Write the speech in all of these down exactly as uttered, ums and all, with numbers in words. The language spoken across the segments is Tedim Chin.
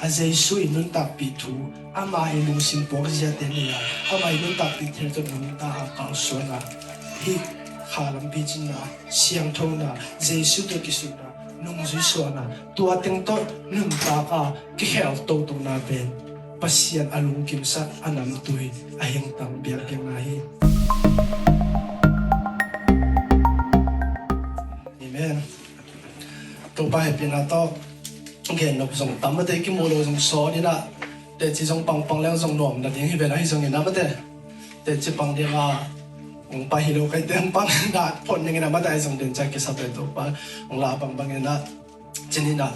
Jesu i nuntakpih thu, ama i lungsim puakziate nei a, ama i nuntakpih thei tawh nuntak a kalsuan a, hih kha lampi cinna, siangthona, Jesu tawh kisutna, nungzui suahna, tua teng tawh nuntak a kikhel totona pen Pasian a lungkimsak a namtui a hengtang biakpiakna hi. Amen. Topa hehpihna tawh gen nop zong tam mate, kimu lo zong sawn in ah, teci zong pangpang leng zong nuam nading hi ven ahi zongin ah mate, teci pang ding a hong pai hi lo kai teng pang na phot ning in ah mate, ahi zong den ca kisa pen Topa hong la bangbang in ah, cin in ah,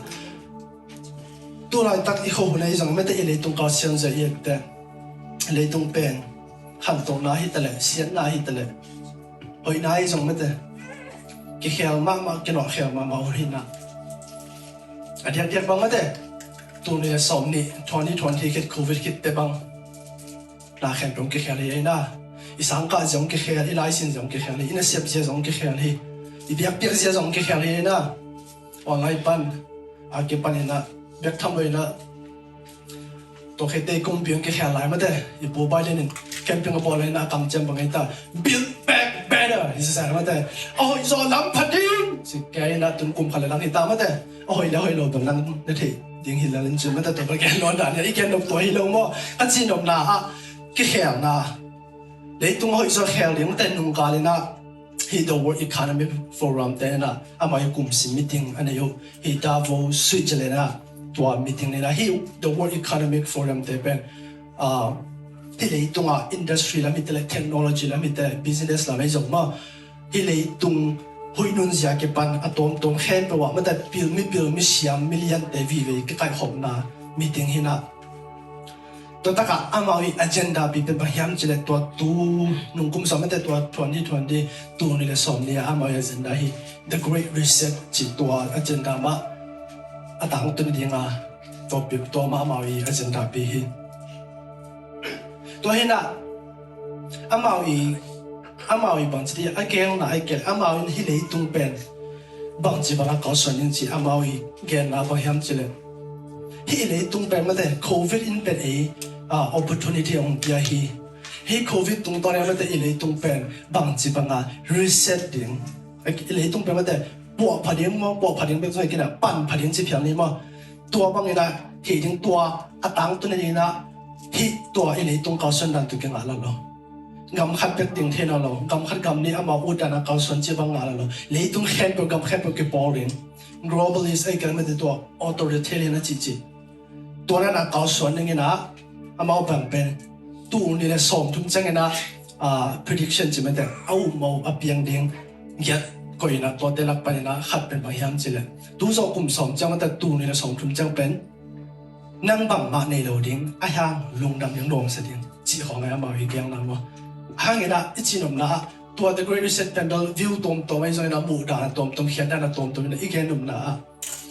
tu laitak i khuahun ahi zong mate, i leitung kalsuan zia i et teh, leitung pen khantohna hi ta leh, siatna hi ta leh, hoihna ahi zong mate, kikhel mahmah, kinawhkhel mahmah hun hi in ah, a diakdiak bang mate, tul nih le sawm nih, twenty twenty khit, Covid khit teh bang, na khempeuh hong kikhel hi ei na. I sangkah zia hong kikhel, i laisin zia hong kikhel hi, i nasep zia zong hong kikhel hi, i biakpiak zia zong hong kikhel hi ei na. Ua ngai pan a kipan in ah, biak tham lo in ah, tua khit teh kumpi hong kikhel lai mate, i Pu Biden in campaign a bawl lai in ah, a kamciam bang ei ta, Build Back Better hi sa mate, a hoih zaw lam pha ding ci kei in ah, tun kum khat le lang hi ta mate, a hoih le hoih lo bang lang na theih ding hi lel in cin mate, tua bang gen nawn dan hi a, i gen nop tua hi lo maw, a ci nopna ah, kikhelna, leitung a hoih zaw khel ding mate, nungkal in ah, hih The World Economic Forum te in ah amau i kumsim meeting a nei uh, hih Davos, Switzerland ah tua meeting nei in ah, hih The World Economic Forum te pen, ah, hih leitung a industry lam hi ta leh, technology lam hi ta leh, business lam ahi zong maw, hih leitung huih nunzia kipan a tuamtuam khempeuh ah mate, pil, mipil misiam million te vive kikaihkhopna meeting hi in ah, tua takah amau i agenda pi pen bang hiam ci leh, tua tu nung kum sawm mate, tua twenty twenty, tul nih le sawm nih a amau i agenda hi The Great Reset ci, tua agenda mah a tangtun ding a, tua pi, tua mah amau i agenda pi hi. Tua hi in ah, amau i, amau i bangci ding a genna ahi kei leh, amau in hih leitung pen bangci bang a kalsuan ding ci, amau i genna bang hiam ci leh, hih leitung pen mate, Covid in pen ei, ah, opportunity hong pia hi. Hih Covid tungtawn in mate, i leitung pen bangci bang a reset ding, i leitung pen mate, puah pha ding maw, puah pha ding bek zong hi kei in ah, pan pha ding ci phial ni maw, tua bang in ah hih ding, tua a tangtun ding in ah, hih tua i leitung kalsuan dan tawh kingah lel lo. Gam khat bek ding thei nawn lo, gam khat gam nih amau ut dan a kalsuan ci bang ngah lel lo. Leitung khempeuh, gam khempeuh kipawl ding. Globalist ahi kei leh mate, tua authoritarian a cihcih, tua dan a kalsuan ding in ah, amau bang pen tul nih le sawmthum ciang in ah, ah, prediction ci mate, a um maw a piang ding giat koih in ah, tuate lak pan in ah khat pen bang hiam ci leh, tu zawh kum sawm ciang mate, tul nih le sawmthum ciang pen nang bangmah nei lo ding, a hang lungdam ding, nuamsa ding cih khawng ahi amau i genna maw. Hang in ah i ci nopna ah, tua The Great Reset pen bel view tuamtuam ahi zong in ah, muh dan a tuamtuam, khiat dan a tuamtuam in ah i gen nopna ah,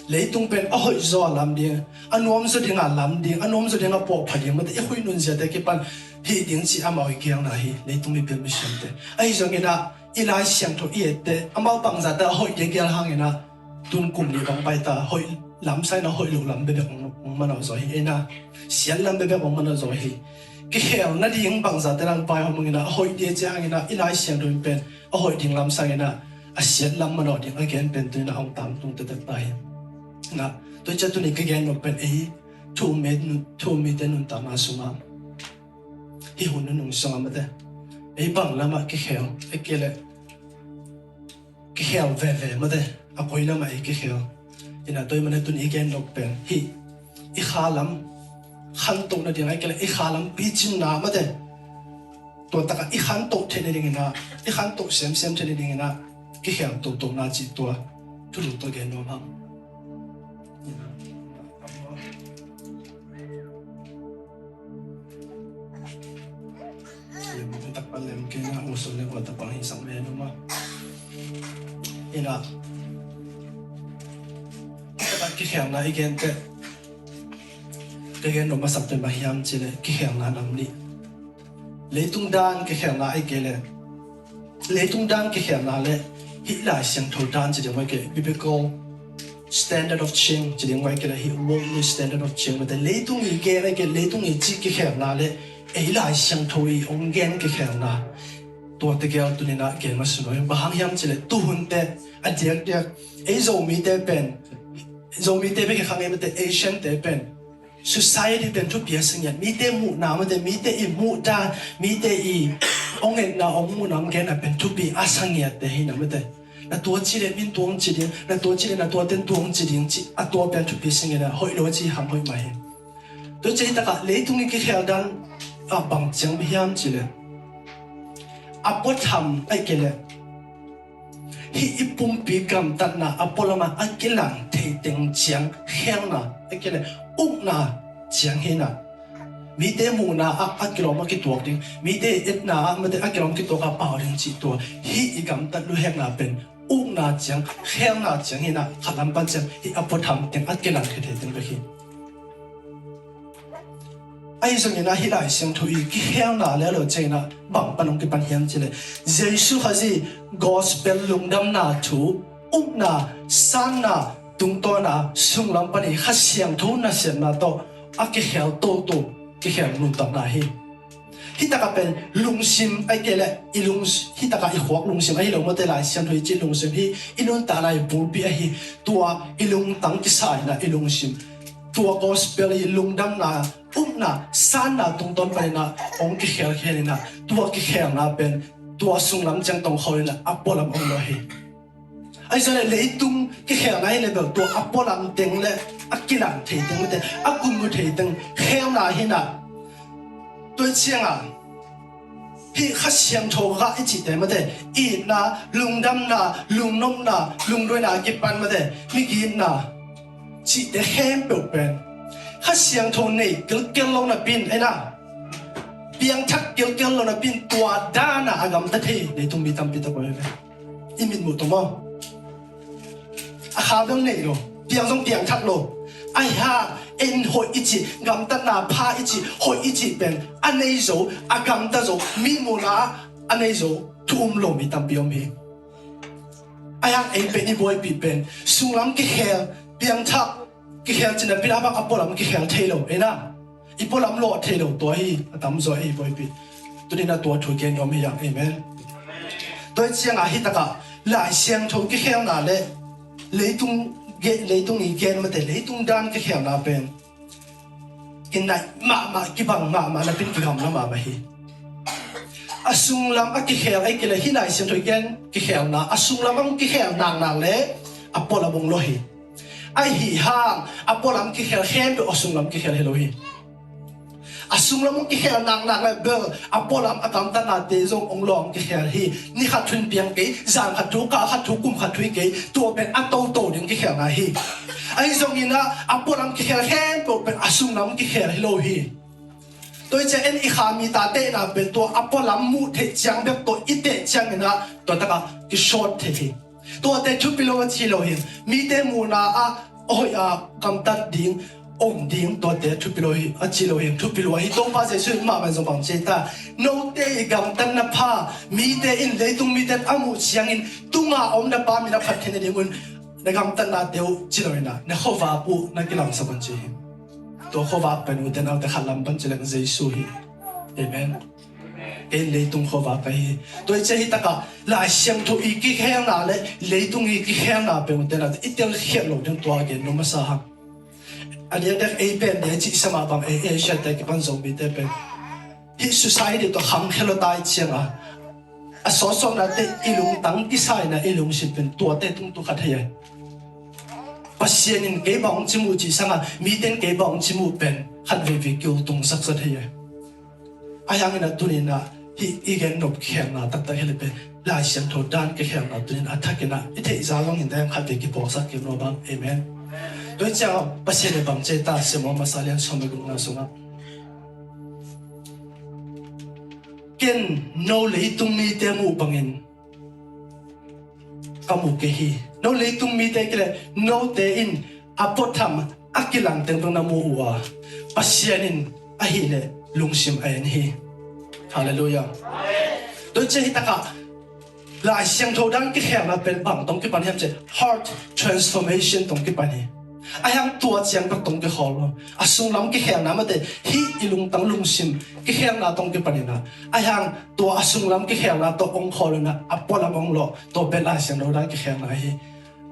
leitung pen a hoih zaw a lam ding, a nuam zaw ding a lam ding, a nuam zaw ding a puah pha ding mate, i huih nunziate kipan hih ding cih amau i genna hi, leitung mipil misiamte. Ahi zong in ah, i Lai Siangtho i et teh, amau bangzahte a hoih ding gel hang in ah, tun kum nih bang pai ta, hoih lam sa in ah, hoih loh lam bekbek hong, hong manawh zaw hi ei na. Siat lam bekbek hong manawh zaw hi. Kikhel nading bangzahte lang pai hong mang in ah, a hoih ding ci hang in ah, i Lai Siangtho in pen a hoih ding lam sang in ah, a siat lam manawh ding a gen pen tu in ah hong tangtung taktak ta hi. Na, tua ciang tuni ka gen nop pen ei thu-um mi, thu-um mite nuntakna sungah, hih hun nunung sungah mate, ei bang lamah kikhel, ei kei leh kikhel veve mate, a koi lamah ei kikhel. Ina tua ahih manin tuni i gen nop pen hih i kha lam khantoh nading, ahih kei leh i kha lam picinna mate, tua takah i khantoh theih nading in ah, i khantoh semsem theih nading in ah, kikhel tohtona cih tua thulu tawh gen nuam hang. Lem, takpa lem kei na, usul le bua tapang hi sang le numa. Ina, takpa kikhelna i gen teh, ka gen nop masak pen bang hiam cih leh kikhelna nam nih. Leitung dan kikhelna ahih kei leh, leitung dan kikhelna le hih Lai Siangtho dan ci ding maw, ahih kei leh biblical standard of change ci ding, ahih kei leh hih worldly standard of change, mate, leitung i gen, ahih kei leh leitung i cih kikhelna le ei Lai Siangtho i hong gen kikhelna, tua tegel tuni-in ah gen masa nuam ing. Bang hang hiam cih leh tuhun teh a diakdiak ei Zomite pen, Zomite bek hi kha ngei, mate, Asian te pen society pen thupi a sa ngiat, mite muhna, mate, mite i muhdan, mite i hong etna, hong muhna, hong genna pen thupi a sa ngiat te hi na, mate. Na tua cih leh min tua hong ci ding, na tua cih leh na tuate'n tua hong ci ding cih, a tua pen thupi a sa ngiat a, hoih lo a ci hang hoih mah hi. Tua ciang hi takah leitung i kikhel dan ah bang ciang hiam cih leh, a puatham, ahih kei leh hih i pumpi gamtatna a pualam ah a kilang thei teng ciang khelna, ahih kei leh ukna ciang hi na. Mite muhna ah a kilawm a kituak ding, mite etna ah, mate, a kilawm kituak a pau ding cih, tua hih i gamtat luhekna pen ukna ciang, khelna ciang hi na, khat lam pan ciang hih a puatham teng a kilang thei thei teng bek hi. Ahi zongin ah hih Lai Siangtho i kikhelna le lo ciangin ah bang pan hong kipan hiam cih leh, Jesu Khazih gospel lungdamna thu, ukna, sanna tungtawn a sunglam pan i Kha Siangtho nasepna tawh a kikhel toto kikhel nuntakna hi. Hih takah pen lungsim, ahih kei leh i lung, hih takah i khuak lungsim ahi lo, mate, Lai Siangtho i cih lungsim hi, i nuntakna i bulpi ahi, tua i lungtang kisa in ah i lungsim, tua gospel i lungdamna, ukna, sanna tungtawn panin ah hong kikhelkhel in ah, tua kikhelna pen tua sunglam ciang tong khol in ah a pualam om lo hi. Ahi zongin leitung kikhelna hi leh bel tua a pualam teng le a kilang thei teng, mate, a kum mu thei teng khelna hi na. Tua ciang a hih Kha Siangtho gah i cihte, mate, itna, lungdamna, lungnopna, lungduaina a kipan, mate, migitna cihte khempeuh pen Kha Siangtho nei kilkel lo napi-in, ei na, piangthak kilkel lo napi-in tua dan a a gamta thei leitung mi tampi tak om hi ve. I mitmuh tawh maw? A kha bel nei lo, piang zong piangthak lo. Ahi hang en hoih i cih, gamtatna pha i cih, hoih i cih pen a nei zo, a gamta zo, mitmuhna a nei zo thu um lo mi tampi om hi. Ahi hang ei pen i buaipih pen sunglam kikhel, piangthak kikhel cih napi-in a bang a pualam kikhel thei lo, ei na. I pualam lawh thei lo tua hi, a tamzaw ei buaipih. Tuni-in a tua thu gen nuam hi hang. Amen. Tua ciang a hih takah Lai Siangtho kikhelna le leitung ge-, leitung i gen, mate, leitung dan kikhelna pen kinaih mahmah, kibang mahmah napi-in kigamla mahmah hi. A sunglam a kikhel, ahih kei leh hih Lai Siangtho i gen kikhelna, a sunglam a hong kikhel naknak le a pualam om lo hi. Ahi hang a pualam kikhel khempeuh a sunglam kikhel hi lo hi. A sunglam hong kikhel naknak le bel a pualam a gamtatnate zong hong lawm kikhel hi. Ni khat thu in piang kei, zan khat thu, kal khat thu, kum khat thu hi kei, tua pen a toto ding kikhelna hi. Ahi zongin ah a pualam kikhel khempeuh pen a sunglam kikhel hi lo hi. Tua hi ciang en i kha mi ta tehna pen tua a pualam muh theih ciang bek tawh i teh ciangin ah tua takah kisawt thei hi. Tuate thupi lo a ci lo hi. Mite muhna ah a hoih a gamtat ding, om ding, tuate thupi lo hi a ci lo hi. Thupi lo hi. Topa Jesuh in mahmah zong bang ci ta, note i gamtatna pha, mite in, leitung mite in a muh ciangin tunga om na Pa min a phat theih nadingun na gamtatnate uh ci lo hi na, na khuavak uh na kilangsak un ci hi. Tua khuavak pen ute naute khat lam pan ci leng Jesuh hi. Amen. Kei leitung khuavak ka hi. Tua hi ciang hih takah Lai Siangtho i kikhelna le leitung i kikhelna pen ute naute i telkhiat loh ding tua gen nuam masa hang. A diakdiak ei pen dia cih sa mah bang ei Asia te kipan Zomite pen hih society tawh khangkhia lo ta i ciang a, a sawtsawtnate i lungtang kisa in a i lungsim pen tuate tung tu kha thei a. Pasian in kei bang hong ci mu cih sang a, mite in kei bang hong ci mu pen khat veivei kiltung saksa thei a. Ahi hangin a tuni-in a hih i gen nop kikhelna taktak hi leh pen Lai Siangtho dan kikhelna tuni-in a thakin a i theih zah zongin dang khat vei kiphawksak kik nuam hang. Amen. Tua hi ciang a Pasian in bang ci ta, Samuel masa lian sawm le gukna sungah, ken no leitung mite muh bangin ka mu kei hi. No leitung mite kei leh note in a puatham a kilang teng bang na mu uh a, Pasian in ahih leh lungsim a en hi. Halleluiah. Tua ciang hih takah Lai Siangtho dan kikhelna pen bang tawh kipan hiam cih leh heart transformation tawh kipan hi. Ahi hang tua ciang bek tawh kikhawl lo. A sunglam kikhelna mate, hih i lungtang lungsim kikhelna tawh kipan hi na. Ahi hang tua a sunglam kikhelna tawh hong khawl lo na, a pualam hong lawh, tua pen Lai Siangtho dan kikhelna hi.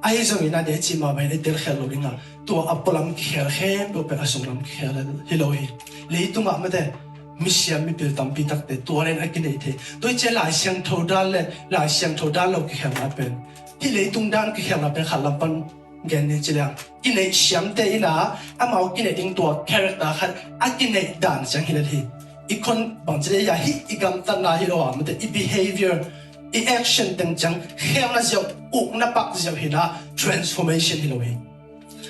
Ahi zongin a, dei cih mah bangin i telkhial loh ding a, tua a pualam kikhel khempeuh pen a sunglam kikhel hi lo hi. Leitungah mate, misiam mipil tampi takte tua nen a kineih thei. Tua hi ciang Lai Siangtho dan le, Lai Siangtho dan lo kikhelna pen, hih leitung dan kikhelna pen khat lam pan gen ni ci leng, kineih siamte in a, amau kineih ding tua character khat a kineih dan ciang hi let hi. I khon bang ci leh, ya, hih i gamtatna hi lo a, mate, i behavior, i action teng ciang khelna ziau, ukna pak ziau hi na, transformation hi lo hi.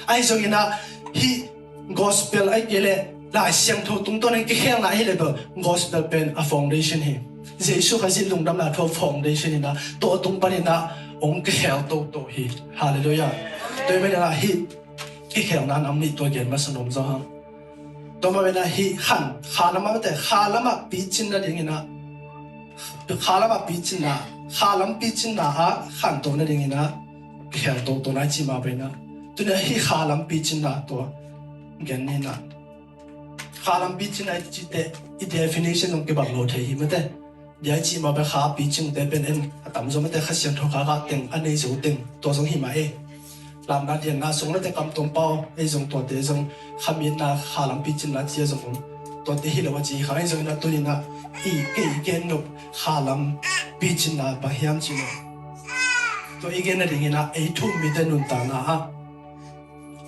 Ahi zongin a, hih gospel ahih kei leh Lai Siangtho tungtawn in kikhelna ahi leh bel, gospel pen a foundation hi. Jesu Khazih lungdamna thu a foundation hi na, tua tung panin a hong kikhel toto hi. Halleluiah. Tua hi manin a, hih kikhelna nam nih tua gen masa nuam zaw hang. Tua mah bangin a, hih khan, kha lam ah mate, kha lam ah picin nadingin a, kha lam ah picinna, kha lam picinna ah khanto nadingin a, kikhel toto na i cih mah bangin a, tuni a hih kha lam picinna tua gen ni na. Kha lam picinna i cih teh, i definition zong kibang lo thei hi mate. Dei cih mah bangin kha picingte pen en a tamzaw mate, Kha Siangtho kha kha teng a nei zo teng, tua zong hi mah e. Lamna dianna sung nate, kam tuam pau, ei zong tuate zong, kha mitna, kha lam picinna ci a zong om. Tuate hi lo a ci hi kha, ei zong in a tuni in a, i, kei i gen nop kha lam picinna bang hiam cih leh, tua i gen nadingin a, ei thu-um mite nuntakna ah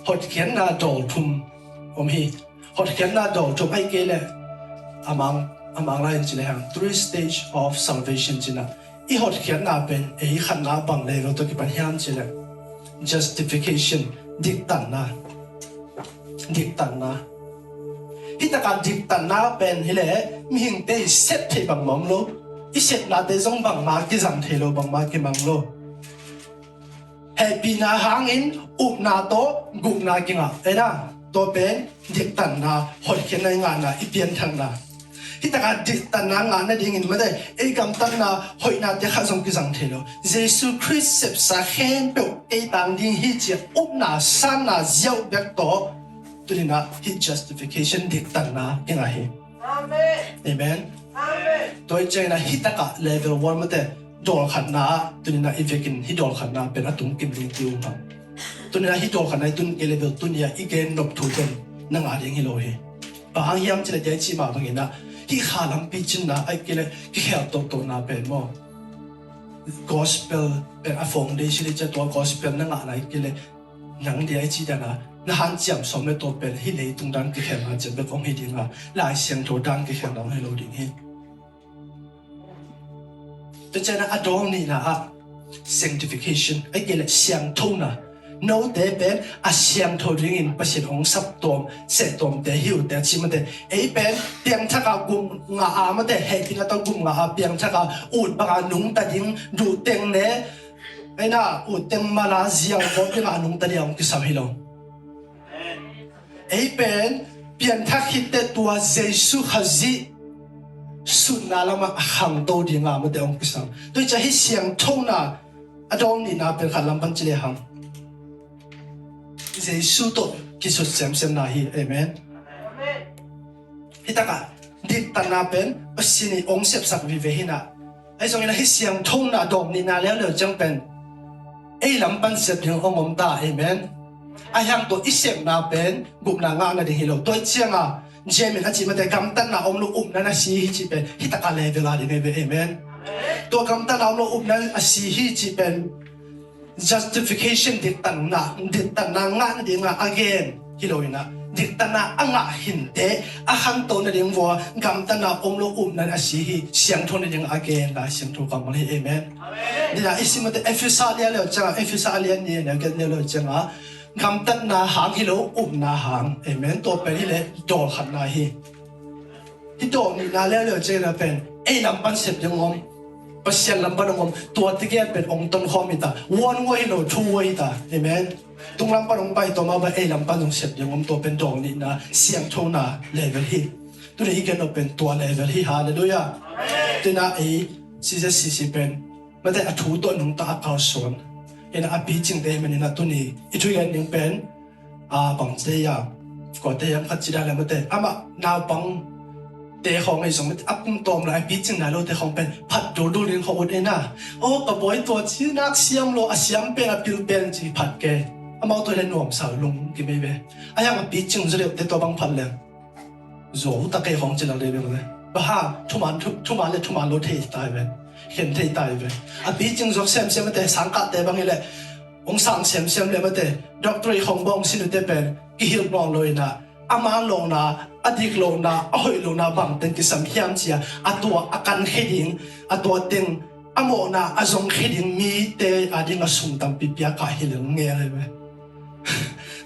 hotkhiatna dawl thum om hi. Hotkhiatna dawl thum ahih kei leh, a mang, a mang lai-in ci lehang, three stage of salvation ci-in a, i hotkhiatna pen ei khatna bang level tawh kipan hiam cih leh, justification, diktanna. Diktanna. Hih takah diktanna pen hi leh, mihingte i sep theih bangmah om lo. I sepnate zong bangmah kizang thei lo, bangmah kimang lo. Hehpihna hangin upna tawh gupna kingah, ei na, tua pen diktanna, hotkhiatna i ngahna, i pianthakna. Hih takah diktanna ngah nadingin mate, ei gamtatna hoihnate khat zong kizang thei lo. Jesu Khrist sepsa khempeuh ei tang ding hi ci-a upna, sanna ziau bek tawh, tuni in a hih justification, diktanna kingah hi. Amen. Amen. Amen. Tua hi ciangin a hih takah level one mate, dawl khatna ah, tuni in a i vekin hih dawl khatna pen a tung kim ding ki-um hang. Tuni in a hih dawl khatna i tun kei leh bel, tuni a i gen nop thu pen na ngah ding hi lo hi. Bang hang hiam cih leh, dei cih mah bangin a, hih kha lam picinna ahih kei leh kikhel tohtona pen maw, gospel pen a foundation hi ci-a, tua gospel na ngahna ahih kei leh, nang dei cih dan a na hanciam sawm leh tua pen hih leitung dan kikhelna ciang bek hong hi ding a, Lai Siangtho dan kikhelna hong hi lo ding hi. Tua ciangin a, a dawl nihna ah sanctification, ahih kei leh siangthona. Note pen a siangtho dingin Pasian hong saptuam, septuamte hi uh teh, a cih mate, ei pen piangthak a gum ngah a mate, hehpihna tawh gum ngah a, piangthak a ut bang a nungta ding, duh teng ne, ei na, ut teng mal a ziau kawp ding a nungta ding a hong kisam hi lo. Ei pen pianthak khit teh tua Jesu Khazih sutna lamah a khangto ding a mate hong kisam. Tua hi ciang hih siangthona a dawl nihna pen khat lam pan ci lehang, Jesu tawh kisut semsemna hi. Amen. Hih takah diktanna pen Pasian in hong sepsak vive hi na. Ahi zongin a hih siangthona dawl nihna leuleu ciang pen ei lam pan sep ding hong om ta. Amen. Ahi hang tua i sepna pen gupna ngah nading hi lo. Tua hi ciang a, James in a cih mate, gamtatna om lo upna in a si hi cih pen hih takah level a ding hi ve. Amen. Tua gamtatna om lo upna in a si hi cih pen justification, diktanna, diktanna ngah nading a a gen hi lo in a, diktanna a ngah khit teh a khangto nading vua gamtatna om lo upna in a si hi, siangtho nading a gen Lai Siangtho kammal hi. Amen. Amen. Dina i sim mate Efesa lian leuleu ciang a, Efesa lian nih, lian giat leuleu ciang a, gamtatna hang hi lo, upna hang. Amen. Tua pen hi leh dawl khatna hi. Hih dawl nihna leuleu ciang a pen ei lam pan sep ding hong om, Pasian lam pan hong om, tua tegel pen hong tonkhawm hi ta. One way hi lo, two way hi ta. Amen. Tung lam pan hong pai, tua mah bang ei lam pan hong sep ding hong om, tua pen dawl nihna, siangthona level hi. Tuni i gen nop pen tua level hi. Halleluiah. Tua hi na, ei C Z C C pen Mate a thu tawh nungta a kalsuan. Ina a picingte hi manin a tuni i thugen ding pen a bangte a kuate hiam khat ci dan le mate amah naupangte khawng ei zong mate a pumtawm lai a picing nai lote khawng pen phat duldul ding khawng ut ina. Aw ka bawi tua ci nak siam lo a siam pen a pil pen ci phat ke. Amau tua le nuamsa lung kimei ve. A hiang a picing zu deuhte tua bang phat le zuau ta kei khawng ci lak dei beng le. Bang hang thuman, thu-, thuman le thuman lo thei ta hi ve. Khen thei ta hi ve. A picing zuak semsem mate sangkahte bang hi le hong sang semsem le mate doctorate khawng bawng sin ute pen kihilh nawn lo ina ama lohna, a dik lohna, a hoih lohna bang teng kisam hiam cia a tua a kan khe ding, a tua teng a mawhna a zong khe ding mite a ding a sum tampi piak kha hi le ngel hi ve.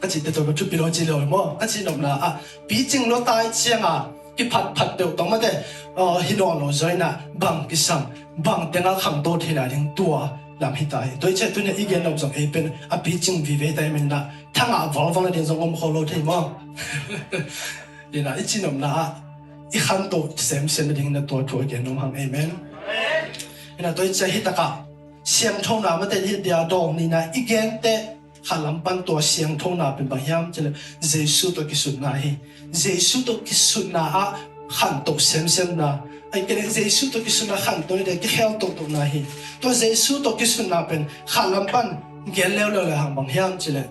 Ka cihte tawh ka thupi lo ci lo maw? Ka cihnopna ah picing lo tai cianga kiphatphat peuh tawh mate hi nawn lo zaw ina bang kisam bang tenga khangto theihna ding tua lam hi ta hi. Tua hi ciah tunia i gen nop zong ei pen a picing vive ta hi manin ah thangah valval na ding zong om kho lo thei maw? Ina i cihnopna ah i khanto semsem na ding na tua thu a gen nop hang. Amen. Ina tua hi ciah hi takah siangthona mate hi dia dawng nina i gente kha lam pan tua siangthona pen bang hiam cile Jesu tawh kisutna hi. Jesu tawh kisutna ah khanto semsemna. Ai kene Jesu tawh kisutna khanto hi de kikhel tohtona hi. Tua Jesu tawh kisutna pen kha lam pan gen leuleu le hang bang hiam cile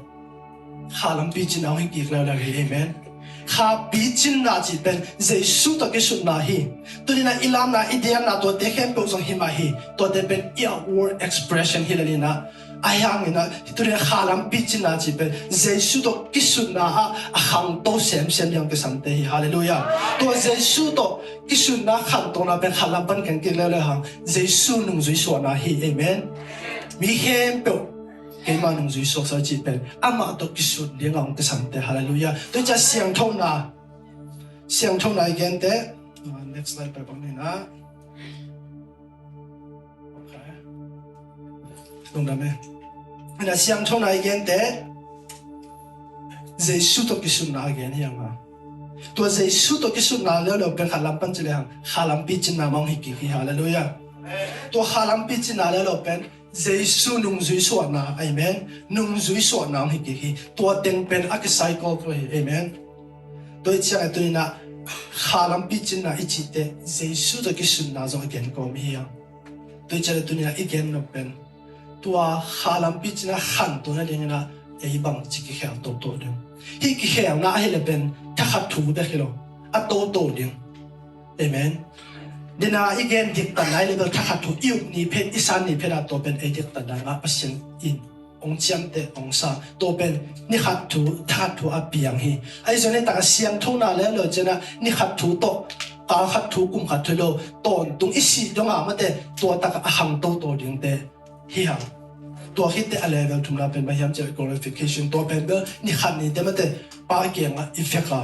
kha lampi cinna hong hi kik leuleu hi. Amen. Kha picinna cih pen Jesu tawh kisutna hi. Tunina i lamna i dianna tuate khempeuh zong hi mah hi. Tuate pen i outward expression hi le nina. A hiangina tunina kha lampi cinna cih pen Jesu tawh kisutna ah a khangto semsem ding kisamte hi. Halleluiah. Tua Jesu tawh kisutna khantona pen kha lam pan keng kik leuleu hang Jesu nungzui suahna hi. Amen. Mi khempeuh keima nungzui suaksa cih pen amah tawh kisut dinga hong kisangte. Halleluiah. Tua ciah siangthona, siangthona i gente. Next slide pai bang nina. Okay. Lungdam e. Ina siangthona i gente Jesu tawh kisutna a gen hi hang a. Tua Jesu tawh kisutna leuleu pen kha lam pan cile hang kha lampi cinna mah hong hi kik hi. Halleluiah. Tua kha lampi cinna leuleu pen Jesu nungzui suahna, amen. Nungzui suahna hong hi kik hi. Tua teng pen a kisaikol tua hi, amen. Tua hi ciang a tunina kha lampi cinna i cihte Jesu tawh kisutna zong a gen kawm hi hang. Tua hi ciang a tunina i gen nop pen tua kha lampi cinna khanto na dingina ei bang ci kikhel toto ding. Hih kikhelna ahi le pen thakhat thu bek hi lo a toto ding. Amen. Nina i gen diktatna i level thakhat thu i uk ni phet i san ni phet a tua pen ei diktatna ngah Pasian in hong ciamteh hong sa tua pen ni khat thu thakhat thu a piang hi. Ahi zong ni taka siangthona leuleu ciana ni khat thu tawh kal khat thu kum khat thu lo tawntung i sih donga mate tua taka a khangto to dingte hi hang. Tua khitte a level thumna pen bang hiam ciah glorification tua pen bel ni khat ni te mate Pa kiangah i veka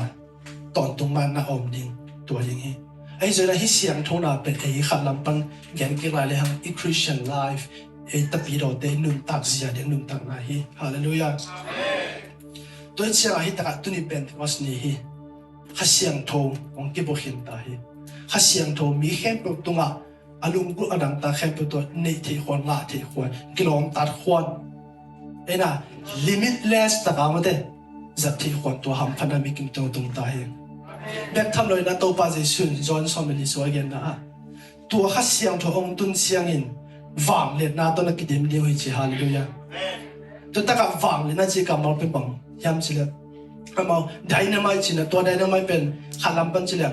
tawntung manna a om ding tua ding hi. Ahi zongin ahi siangthona pen ei khat lam pan gen kik lai le hang i Christian life ei tapidawte nuntak zia ding nuntakna hi. Halleluiah. Tua hi ciangah hi takah tuni Pentecost ni hi. Kha Siangtho hong kibukhin ta hi. Kha Siangtho mi khempeuh tungah a lunggulh a dangtak khempeuh tua neih theih khuan, ngah theih khuan, kilawmtat khuan. Eina limitless taka mate zat theih khuan tua hamphatna mi kim tungtung ta hi. Bek tham loin a Topa Jesu in John sawm le li sua a genna ah tua Kha Siangtho hong tun ciangin vangliatna tawh na kidim ding uh hi ci. Halleluiah. Tua takah vangliatna ci kammal pen bang hiam cileh amau dynamite cina tua dynamite pen khat lam pan cileh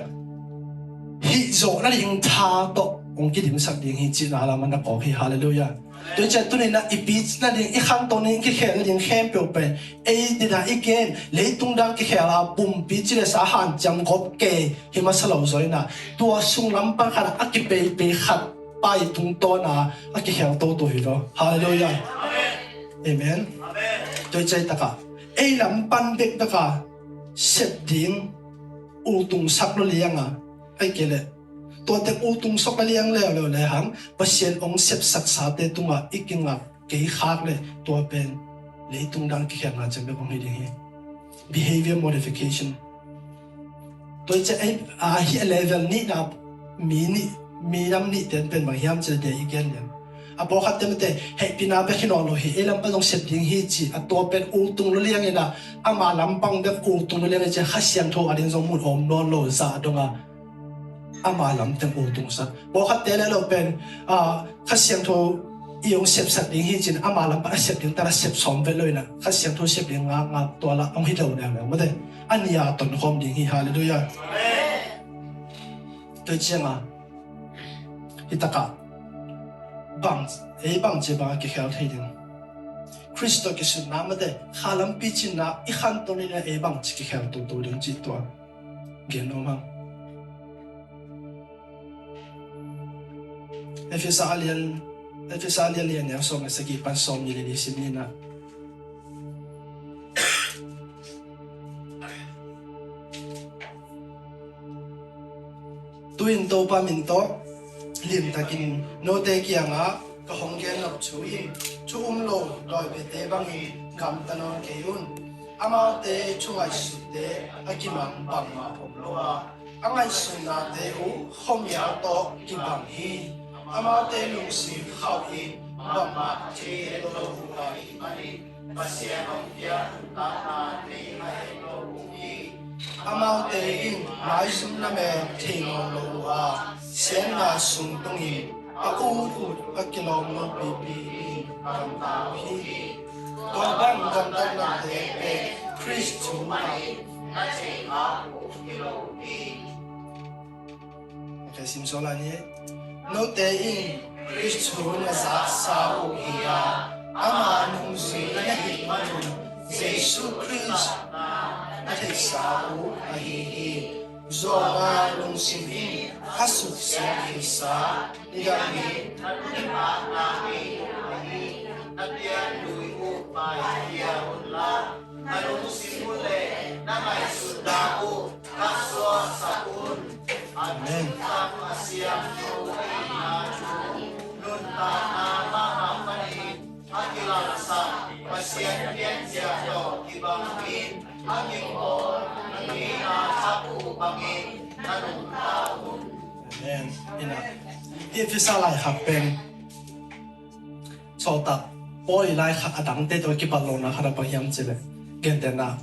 hih zawh nading tha tawh hong kidimsak ding hi cihna lam a na kawk hi. Halleluiah. Tua hi ciah tuni na i pic nading i khanto nading i kikhel nading khempeuh pen ei dina i gen leitung dang kikhel a pumpi cileh sa hanciam gawp kei hi masa lo zaw ina tua sung lam pan khat a kipeipei khat pai tungtawna a kikhel toto hi lo. Halleluiah. Amen. Tua hi ciah takah ei lam pan bekbeka sep ding ultungsak lo lianga ai kei leh tua tek ultungsak lo liang leuleu le hang Pasian hong sepsaksate tungah i kingak kei khak leh tua pen leitung dang kikhelna ciang bek hong hi ding hi. Behavior modification. Tua hi ciah ei a hi a level nihna mi nih mi nam nih ten pen bang hiam cileh dia i gen lian A pawlkhatte mate hehpihna bek hi nawn lo hi, ei lam pan zong sep ding hi ci, a tua pen uk tung lo liang in ah, ama lam pan bek uk tung lo liang in ci, Kha Siangtho a ding zong mun om nawn lo zah dong a, ama lam teng uk tungsak. Pawlkhatte le lo pen, ah, Kha Siangtho i hong sepsak ding hi ci in, ama lam pan a sep ding tan a sep sawm vet lo in ah, Kha Siangtho sep ding ngakngak tua lah hong hi lo leuleu mate. A nih a tonkhawm ding hi, halleluiah. Tua ciang a, hi tak ah bang, ei bangci bang a kikhel thei ding? Khrist tawh kisutna mate, kha lam picinna i khanto ni le ei bangci kikhel toto ding cih tua gen nuam hang. Efesa a lian, Efesa a lian li a neu sawm le sagih pan sawmnih le li sim ni in ah. Tu-in Topa min tawh limtakin note kiangah ka hong gen nop thu in, thu um lo dawi biate bangin gamta nawn kei un. Amaute thu ngaihsutte a kimang bangmah om lo a, a ngaihsutnate uh khuamial tawh kibang hi. Amaute lungsim khauh in bangmah thei lo uh ahih manin Pasian hong piak nuntakna nei a et lo uh hi. Amaute in maizum lamen thei nawn lo uh a, siatna sung tungin a ut ut a kilawm lo pipi in gamta uh hi. Tua bang gamtatnate pen Khrist thu mah in na theih ngak uh hi lo hi. Okay, sim sawm lai ni. Note in Khrist thu na zaksa uh hi a, ama nungzui na hih manun Jesu Khrist na theihsa uh ahi hi. Zuama lungsim in a suksiat theihsa, nidangin na nuntakna ngei uh ahi na pian lui uh paikhia unla, na lungsim uh le na ngaihsutna uh ka suaksak un. Amen. A siangtho ahihna thu nuntakna mahmah panin a kilangsak Pasian piancil tawh kibangin a kingbawl na ngeina thak uh bangin na nungta un. Amen. Ina, Efesa laikhak pen Sawltak Paul i laikhak a dangte tawh kipat lawhna khat a bang hiam cih leh, gentehna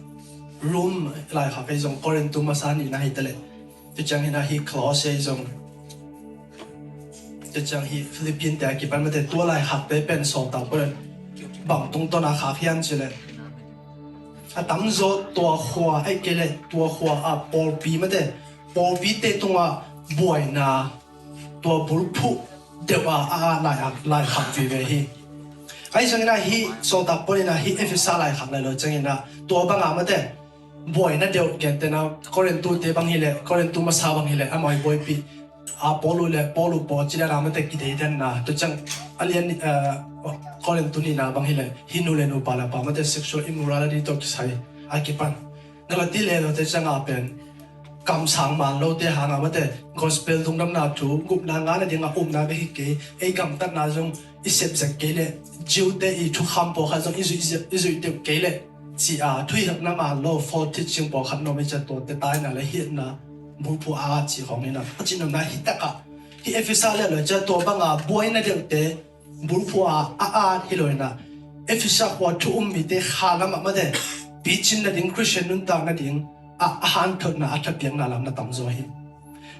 Rom laikhak, ei zong Korintu masa nihna hi ta leh, tua ciang hi in ah hih Colossae zong, tua ciang hih Philippian te a kipan mate, tua laikhakte pen Sawltak Paul in bang tungtawn a khak hiam cih leh, a tamzaw tua khua, ahih kei leh tua khua a pawlpi mate, pawlpite tungah buaina, tua bulphuh deuh a a a lai, laikhak vive hi. Ahi zongin ah hih Sawltak Paul in ah hih Efesa laikhak lai lo ciangin ah tua banga mate buaina deuh, gentehna Korintute bang hi leh, Korintu masa bang hi leh, amau i buaipih a Paul uh le Paul uh pawl ci dan a mate kideidanna, tua ciang a lian, eh, Korintu nihna bang hi leh hih nu le nu pa le pa mate sexual immorality tawh kisai a kipan. Galati le lote ciang a pen kamsang man lote hanga mate gospel lungdamna thu gupna ngahna ding a upna bek hi kei, ei gamtatna zong i sep zek kei leh, Jew-te i thukham pawlkhat zong i zuih, i zuih deuh kei leh, ci a thuhilhna man lo false teaching pawlkhat nuam i ciah tuate taina le hiatna bulphuh a at cih khawng hi in ah, a cihnopna hi takah hih Efesa le lo ciah tua banga buaina deuhte bulphuh a a at hi lo in ah, Efesa khua thu um mite kha lamah mate picin nading, Khristian nuntak nading a, a hanthotna, a thapiakna lam na tamzaw hi.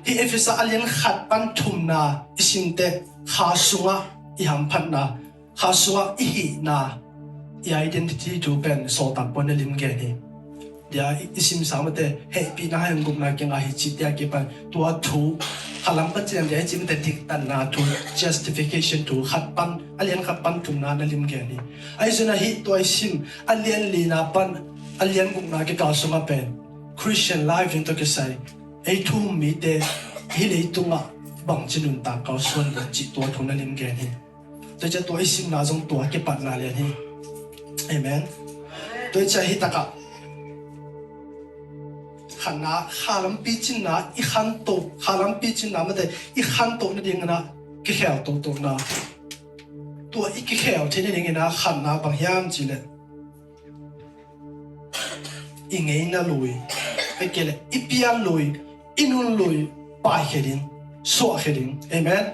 Hih Efesa a lian khat pan thumna i simte kha sungah i hamphatna, kha sungah i hihna, i identity thu pen Sawltak Paul in a lim gen hi. Dia i, i simsa mate hehpihna, hehgupna kingah hi cihte a kipan tua thu kha lam pan cian dia i cih mate diktanna thu, justification thu khat pan, a lian khat pan thumna na lim gen hi. Ahi zongin ah hih tua i sim a lian lina pan a lian gukna kikal sungah pen Christian life in tawh kisai ei thu um mite hih leitungah bangci nuntak kalsuan ding cih tua thu na lim gen hi. Tua ciah tua i simna zong tua kipatna lian hi. Amen. Tua ciah hi takah khatna, kha lam picinna i khanto, kha lam picinna mate i khanto nadingin ah kikhel totona. Tua i kikhel theih nadingin ah khatna bang hiam cih leh i ngeina lui, ahih kei leh i pian lui, i nun lui paikhia ding, suahkhia ding. Amen.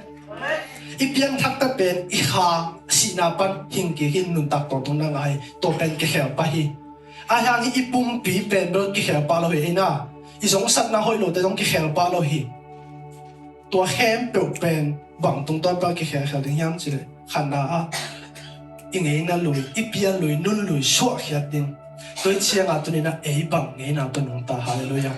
I piangthak ta pen i kha sihna pan hing kik hi, nuntak tawntung na ngah hi. Tua pen kikhel pah hi. Ahi hang hi i pumpi pen bel kikhel pah lo hi, ei na. I zongsakna hoih lote zong kikhel pah lo hi. Tua khempeuh pen bang tungtawn pan kikhelkhel ding hiam cih leh, khatna ah i ngeina lui, i pian lui, nun lui suahkhiat ding. Tua hi ciangah tuni-in ah ei bang ngeina tawh nungta? Halleluiah.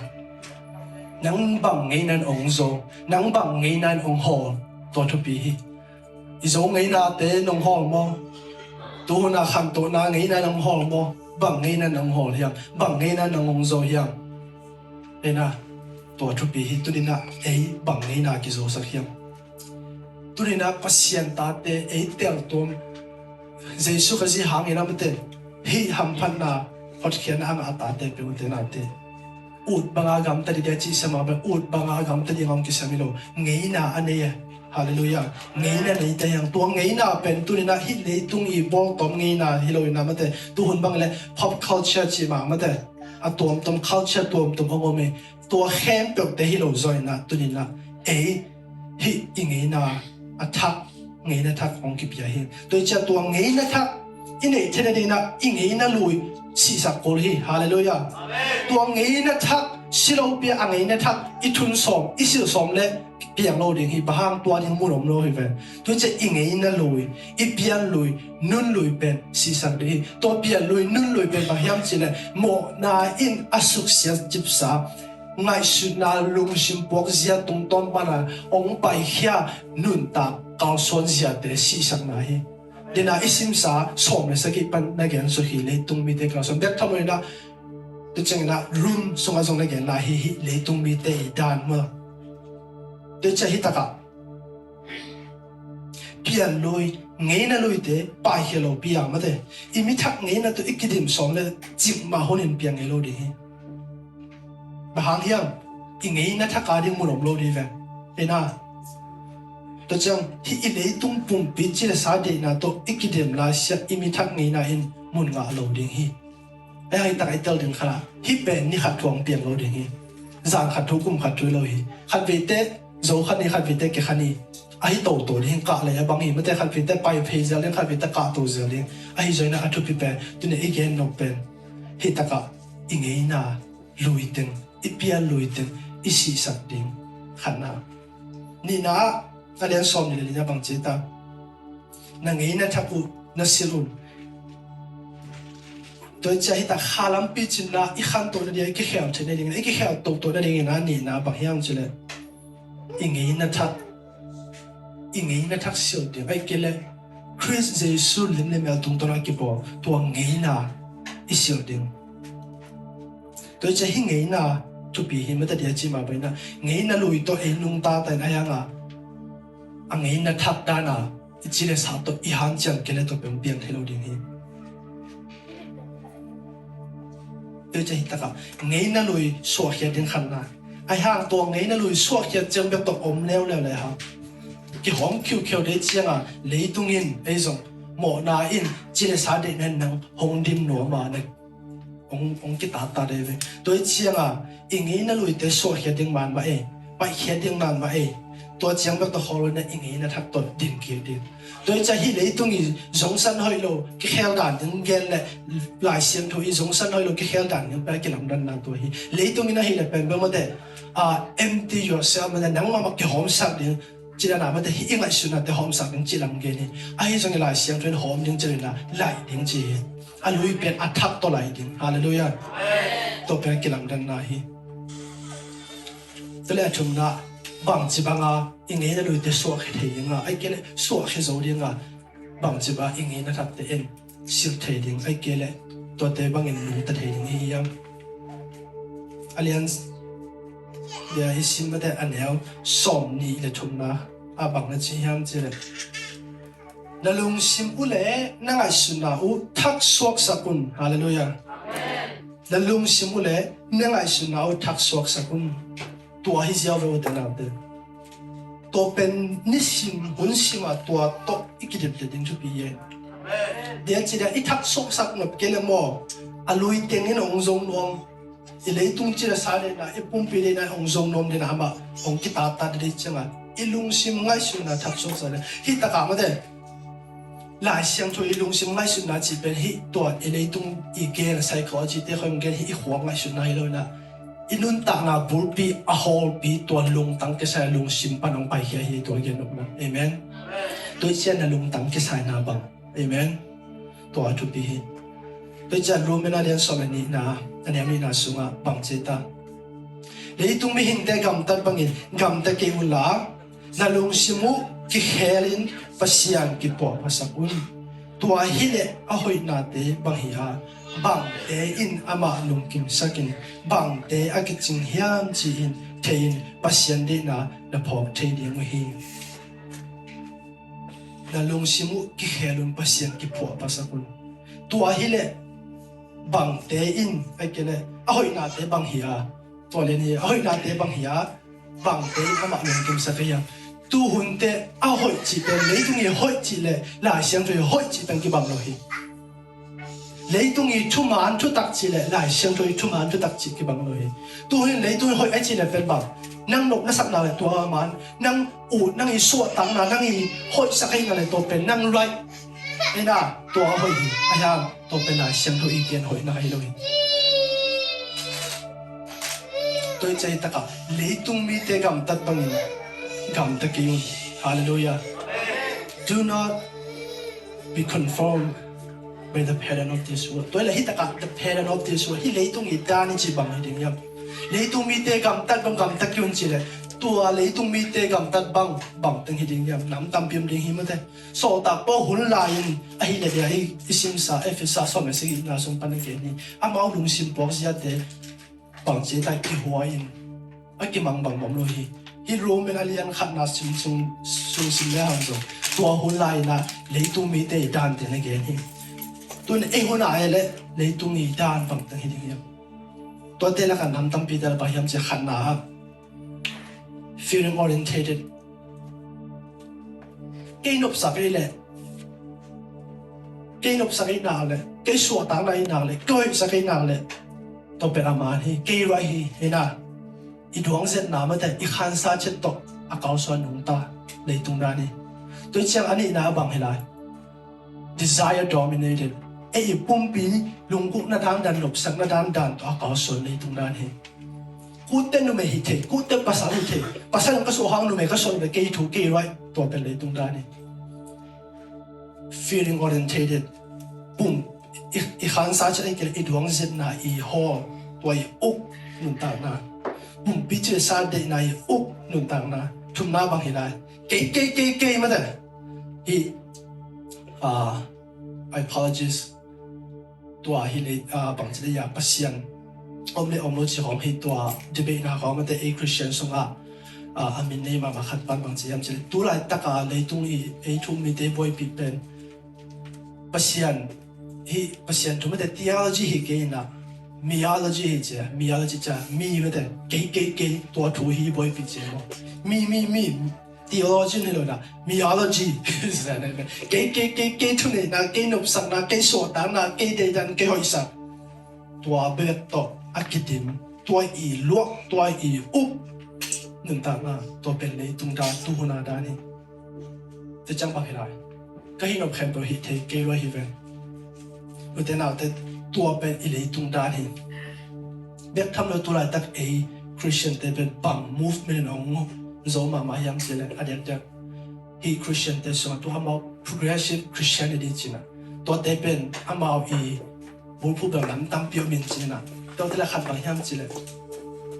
Nang bang ngeina in hong zo, nang bang ngeina in hong hawl, tua thupi hi. I Zo ngeinate in hong hawl maw? Tuhun a khantohna ngeina in hong hawl maw? Bang ngeina in hong hawl hiam? Bang ngeina in hong zo hiam? Ei na, tua thupi hi. Tuni-in ah ei bang ngeina kizosak hiam? Tuni-in ah Pasian tate ei teltuam, Jesu Khazih hangin ah mate, hih hamphatna, hotkhiatna a ngah a tate peuhte nate, ut banga gamta ding a cihsa mah bang, ut banga gamta ding a hong kisam hi lo. Ngeina a nei a. Halleluiah. Ngeina nei ta hi hang. Tua ngeina pen tuni-in ah hih leitung i bawltawm ngeina hi lo-in ah mate, tuhun bang leh pop culture cih mah mate, a tuamtuam, culture tuamtuam hong om hi. Tua khempeuhte hi lo zaw-in ah tuni-in ah ei hih i ngeina a thak, ngeina thak hong kipia hi. Tua hi ciang tua ngeina thak i neih theihna dingin ah i ngeina lui sihsak kul hi. Halleluiah. Amen. Tua ngeina thak si lopi-a, a ngeina thak i thun sawm, i silh sawm leh piang lo ding hi. Bang hang? Tua ding mun om lo hi ve. Tua hi ciang i ngeina lui, i pian lui, nun lui pen sihsak ding hi. Tua pian lui, nun lui pen bang hiam cih leh, mawhna in a suksiat cipsa, ngaihsutna, lungsim puakzia tungtawn pana hong paikhia nuntak kalsuanziate sihsakna hi. Dena i simsa sawm le sagih pan na gensuk hi, leitung mite kalsuan bek tham lo-in ah, tu ciangin ah Rom sungah zong na gen lai hi, hih leitung mite i dan maw. Tua ciang hih takah pian lui, ngeina luite paikhia lopi-a mate, i mi thak ngeina tawh i kidim sawm leh cikmah hunin piang ngei lo ding hi. Bang hang hiam? I ngeina thak a ding mun om lo ding ve. Ei na. Tua ciang hih i leitung pumpi ci le sa deihna tawh i kidim laisiah i mi thak ngeina in mun ngah lo ding hi. Ahi hang hih takah i tel ding khat ah, hih pen ni khat thu hong piang lo ding hi. Zan khat thu, kum khat thu hi lo hi. Khat veite zo kha ni, khat veite ke kha ni. Ahi toto ding, kah lei a bang hi mate, khat veite pai phei zel ding, khat veite kahto zel ding. Ahi zongin ah a thupi pen tuni-a i gen nop pen hih takah i ngeina lui teng, i pian lui teng i sihsak ding. Khatna. Nihna ah, a lian sawm nih le li-na bang ci ta? Na ngeina thak uh na silh un. Tua hi ciang hih takah kha lampi cinna i khantoh nading, i kikhel theih nading, i kikhel toto nadingin ah nihna bang hiam cih leh, i ngeina thak, i ngeina thak silh ding. Ahih kei leh Khrist Jesu lim le mel tungtawn a kibawl tua ngeina i silh ding. Tua hi ciang hih ngeina thupi hi mate, dia ci mah bangin ah ngeina lui tawh ei nungta ta in, ahi hang a, a ngeina thak dan a i ci le sa tawh i hanciam kei leh tua pen piang thei lo ding hi. Tua hi ciang hih takah ngeina lui suahkhiat ding khatna. Ahi hang tua ngeina lui suahkhiat ciang bek tawh om leuleu le hang, kihawm khiukheu ding ciang a, leitung in ei zong, mawhna in, ci le sa deihna in nang hong dim nuam a, na hong, hong kitattat ding ve. Tua hi ciang a, i ngeina luite suahkhiat ding man mah ei, paihkhiat ding man mah ei. Tua ciang bek tawh khawl lo-in ah i ngeina thak tawh din kik ding. Tua hi ciang hih leitung i zongsan hoih lo, kikhel dan ding gen leh Lai Siangtho i zongsan hoih lo, kikhel dan ding pen a kilamdanna tua hi. Leitung in ahih leh pen bang mate, ah, empty yourself mate, nangmah mah kihawmsak ding. Ci dan a mate, hih i ngaihsutnate hawmsak ding ci lam gen hi. Ahi zongin Lai Siangtho in hawm ding ci dan a, laih ding ci hi. A lui pen a thak tawh laih ding. Halleluiah. Tua pen a kilamdanna hi. Tua leh a thumna, bangci banga i ngeina luite suahkhia thei ding a, ahih kei leh suahkhia zo ding a, bangci banga i ngeina thakte in silh thei ding, ahih kei leh tuate bangin nungta thei ding i hi hiam? A lian, dia i sim mate, a neu sawm nih le thumna ah bang na ci hiam cih leh, na lungsim uh le na ngaihsutna uh thak suaksak un. Halleluiah. Na lungsim uh le na ngaihsutna uh thak suaksak un. Tua hi ziau ve, ute naute. Tua pen nisim hun sim a tua tawh i kidipdip ding thupi hi. Dia ci dia i thak suaksak nop kei leh maw, a lui tengin hong zong nuam, i leitung ci le sa deihna, i pumpi deihna hong zong nuam ding a, amah hong kitattat ding ciangin I lungsim ngaihsutna thaksuak sa le hih takah mate. Lai Siangtho i lungsim ngaihsutna cih pen hih tua i leitung i gen psychology te khawng gen hih i khuak ngaihsutna hi lo inah, i nuntakna bulpi a hawlpi tua lungtang kisai lungsim pan hong paikhia hi tua gen nopna. Amen. Tua i cian na lungtang kisaina bang. Amen. Tua a thupi hi. Tua i cian Rom a lian sawm le nihna a neu nihna sungah bang ci ta? Leitung mihingte gamtat bangin gamta kei unla, na lungsim uh kikhelin Pasian kipuahphasak un. Tua hileh a hoihnate bang hi a, bangte in amah lungkimsakin bangte a kicing hiam ci-in thei-in Pasian deihna na phawk thei ding uh hi. Na lungsim uh kikhel un Pasian kiphuahphasak un. Tua hileh bangte in, a kei leh a hoihnate bang hi a, tua lian hi a, a hoihnate bang hi a, bangte in amah lungkimsak hi a. Tuhunte a hoih cih pen, leitung i hoih cih le Lai Siangtho i hoih cih pen kibang lo hi. Leitung i thuman thutak cih le Lai Siangtho i thuman thutak cih kibang lo hi. Tuhin leitung i hoih a cih le pen bang, nang nop na sakna le tua man, nang ut, nang i suahtakna, nang i hoihsak ahihna le tua pen nang right. Ina tua a hoih hi. A hiang tua pen Lai Siangtho i gen hoihna hi lo hi. Tua i cai takah leitung mite gamtat bangin gamta kei un. Halleluiah. Do not be conformed by the pattern of this world. Tua hi le hih takah the pattern of this world, hih leitung i dan i cih bang hi ding hiam? Leitung mite gamtat bang gamta kei un ci le tua leitung mite gamtat bang bang teng hi ding hiam? Nam tampi om ding hi mate. Sawltak Paul hun lai-in ahih leh dia i simsa Efesa sawm le sagihna sung pan a gen hi. Amau lungsim puak ziate bang ci ta, kihuai-in a kimang bang bang lo hi. Hih Rom a lian khatna sung sim le hang zong tua hun lai-in ah leitung mite i dante na gen hi. Tun ei hun ah ei le leitung i dan bang teng hi ding hiam? Tuate lakah nam tampi te la bang hiam ci khatna ah feeling orientated. Kei nopsak ei le, kei nopsak ei nak le, kei suahtakna ei nak le, kei hoihsak ei nak le, tua pen a man hi, kei ruai hi, hi na. I duangzetna mate, i khansa chet tawh a kalsuan nungta leitung dan hi. Tua i ciang a nihna a bang hi lai? Desire dominated. Ei i pumpi lungkukna dandan, nopsakna dandan tawh a kalsuan leitung dan hi. Kutte numei hi thei, kutte pasal hi thei. Pasal ka suah hang numei ka suah numei kei thu kei ruai, tua pen leitung dan hi. Feeling orientated. Pum i, i khansa chet ei kei le i duangzetna i hawl, tua i uk nuntakna. Pumpi cil sa deihna i uk nuntakna. Thumna bang hi lai? Kei, kei, kei, kei mate. Hi, ah, I apologize. Tua hi le, ah, bangci le ia Pasian om le om lo ci hawm hi tua debate na hawm ate ei Christian sungah, ah, a min nei mahmah khat pan bangci hiam ci le. Tu laitaka leitung i ei thu-um mite buaipih pen Pasian hi, Pasian thu mate theology hi kei ina, miology hi cia, miology cia, mi mate, kei, kei, kei, tua thu hi buaipih cia maw. Mi, mi, mi, theology hi lo na, miology. Kei, kei, kei, kei thuneihna, kei nopsakna, kei suahtakna, kei deidan, kei hoihsak. Tua bek tawh a kidim, tua i luah, tua i up nuntakna, tua pen leitung dan, tuhuna dan hi. Tua ciang bang hi lai? Ka hi nop khempeuh hi thei kei lua hi ven. Ute naute, tua pen i leitung dan hi. Bek tham lo tu laitak ei Christian te pen bang movement in hong zo mahmah hiam cih leh a diakdiak hi Christian te sungah tua amau progressive Christianity cihna. Tuate pen amau i bulphuh bel lam tampi om in cihna. Tuate le khat bang hiam cih leh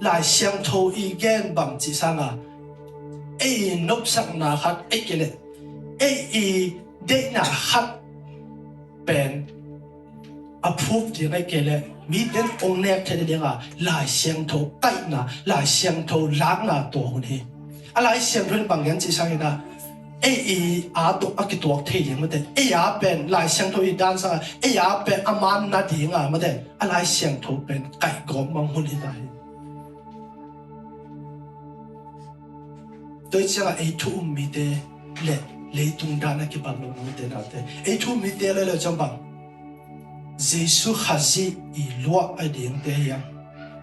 Lai Siangtho i gen bang cih sanga ei i nopsakna khat ei kei leh ei i deihna khat pen a phup ding a kei leh miten ong nek thei ding a Lai Siangtho kaihna, Lai Siangtho lakna tua hun hi. A Lai Siangtho in bang gen cih sangin a ei i a tuk a kituak thei ding mate, ei a pen Lai Siangtho i dan sanga ei a pen a man na ding a mate, a Lai Siangtho pen kaihgawp mang hun hi ta hi. Tua i ciangah ei thu-um mite le leitung dan a kipat lo mite nate ei thu-um mite le le ciang bang Jesu Khazih i luah a dingte hiam?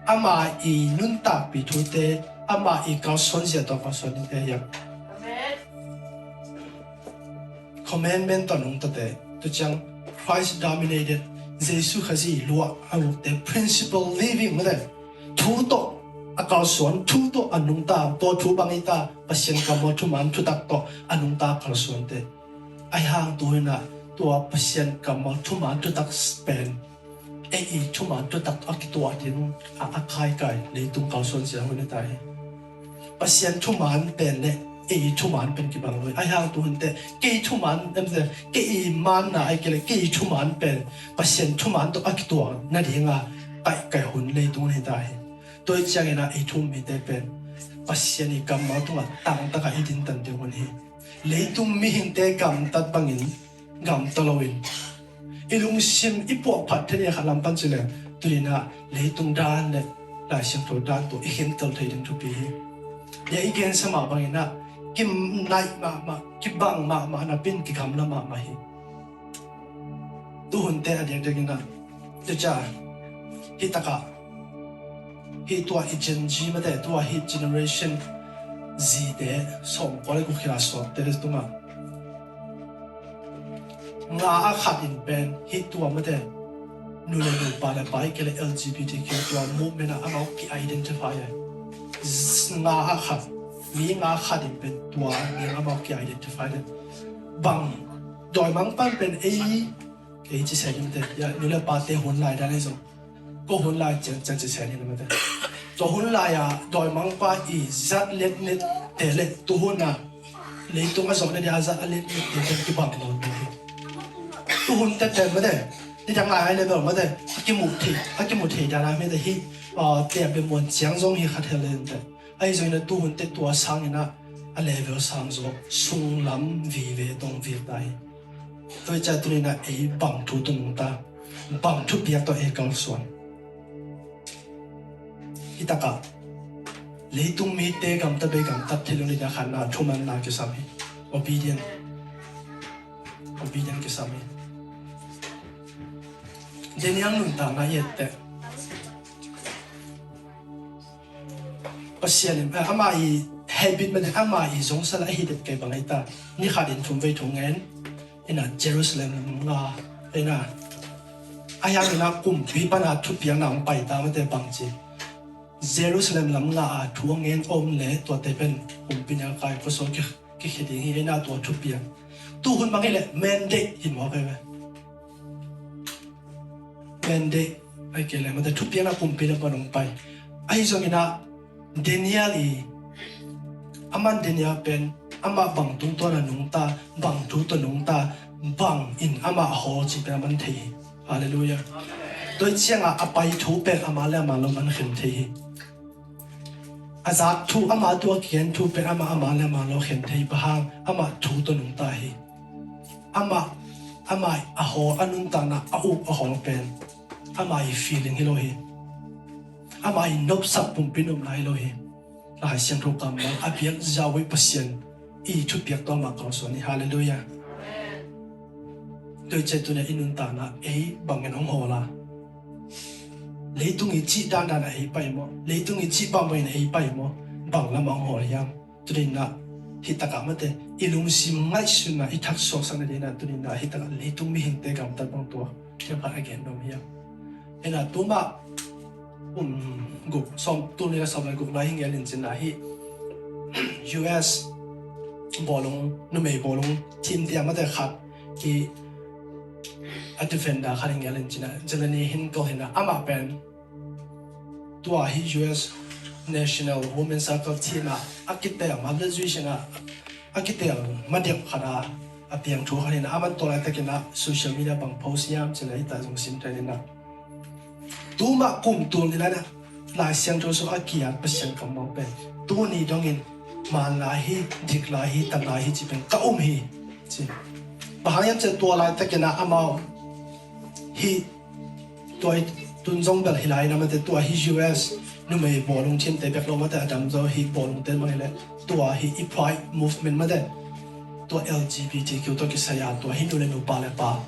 Ama i nuntakpi thute, ama i kalsuan zia tawh kalsuan dingte hiam? commandment tawh nungtate, tu ciang Christ dominated, Jesu Khazih luah a ukte, principle living mate, thu tawh a kalsuan, thu tawh a nungta, tua thu bang hi ta, Pasian kammal thuman thutak tawh a nungta kalsuante. Ahi hang tu hi na, tua Pasian kammal thuman thutak pen ei i thuman thutak a kituah ding a, a kaikai leitung kalsuan sia hun hi ta hi. Pasian thuman pen le ei i thuman pen kibang lo hi. Ahi hang tu hun teh kei thuman, em, kei i manna ai kei le kei i thuman pen Pasian thuman tawh a kituah nadinga kaikai hun leitung hi ta hi. Tua hi ciangin a ei thu-um mite pen Pasian i kammal tungah tangtaka i dintan ding hun hi. Leitung mihingte gamtat bangin gamta loin i lungsim i puahphat thei ni a khat lam pan ci leng, tuni-in ah leitung dan le Lai Siangtho dan tawh i khentel thei ding thupi hi. Nia i gensa mah bangin ah kinaih mahmah, kibang mahmah napi-in kigamla mahmah hi. Tuhunte a diakdiakin ah, tua ciang hih takah hih tua i Gen Z mate, tua hih Generation Z te, sawmkua le guk khit a sawtte tungah nga a khat in pen hih tua mate, nu le nu, pa le pa, ahih kei leh L G B T Q tua movement ah amau ki-identify e. Z-, nga a khat, mi nga a khat in pen tua ni amau ki-identify e. Bang, dawimangpa'n pen ei, ei ci se ni mate, ya, nu le pate hun lai dan ahi zong, ko hun lai ciang ciang ci se ni mate. Tua hun lai-a dawimangpa i zat letnette le tuhun a leitung a zawh nadia zat a letnette pen kibang nawn lo hi. Tuhun tete mate, nidang lai a level mate, a kimu thei, a kimu thei dan a mate hi, ah, te a bemuan ciang zong hi kha thei lente. Ahi zongin ah tuhun teh tua sangin ah a level sang zaw, sunglam vive tawh vive ta hi. Tua hi ciang tuni-in ah ei bang thu tawh nungta, bang thupiak tawh ei kalsuan? Hih takah leitung mite gamta bei gamtat thei lo ding a khatna thumanna kisam hi. Obedient. Obedient kisam hi. Daniel nuntakna i et teh Pasian in, eh, ama i habit mate, ama i zongsa la ahi det kei bang ahi ta. Ni khat in thum vei thu ngen, ina Jerusalem lam nga, ina, ahi hangin ah kumpi pana thupiakna hong pai ta mate bang ci. Jerusalem lam nga a thu a ngen om le tuate pen kumpi nelkai khuasung ki, kikhia ding hi, ina tua thupiak. Tuhun bang hi leh mandate hi mawk hi ve. Mandate, ahih kei leh mate thupiakna kumpi lam pan hong pai. Ahi zongin ah Daniel i, aman Daniel pen amah bang tungtawn a nungta, bang thu tawh nungta, bang in amah a hawl cih pen aman thei hi. Halleluiah. Tua hi ciangah a pai thu pen amah le amah lo man khen thei hi. A zak thu, amah tungah a kigen thu pen amah, amah le amah lo khen thei, bang hang, amah thu tawh nungta hi. Amah, amah a hawl, a nuntakna, a uk a hawl pen amah i feeling hi lo hi. Amah i nopsak pumpi nopna hi lo hi. Lai Siangtho kammal a biak zaw i Pasian i thupiak tawh amah kalsuan hi. Halleluiah. Tua hi ciang tuni-a i nuntakna ei bangin hong hawl a? Leitung i cih dandan a ei pai maw? Leitung i cih bangbangin a ei pai maw? Bang lamah hong hawl hiam? Tuni-in ah hih takah mate, i lungsim ngaihsutna, i thak suaksak nadingin ah tuni-in ah hih takah leitung mihingte gamtat bang tua, tua khat a gen nuam hiam? Ina, tuma, um, guk, sawm, tul nih le sawm le guk lai hi ngelin cin ah hih U S bawlung, numei bawlung team tiang mate khat hi, a defender khat hi ngelin cin ah, Jelani Hinkle hi na, amah pen tua hih U S National Women's Soccer team ah a kiteel ma, graduation ah a kiteel ma deuh khat a, a piang thu khat hi na, aman tua laitakin ah social media bang post hiam cih leh hih ta zong sim thei hi na. Tuma kum tul nih lai-in ah Lai Siangtho sungah a kiat Pasian kammal pen, tuni dongin man lai hi, dik lai hi, tam lai hi cih pen ka um hi, ci. Bang hang hiam cih leh tua laitakin ah amau hih, tua hi, tun zong bel hi lai-in ah mate, tua hih U S numei bawlung team te bek lo mate, a dam zaw hih bawlung te mah hi leh, tua hih i Pride movement mate, tua L G B T Q tawh kisai a, tua hih nu le nu, pa le pa,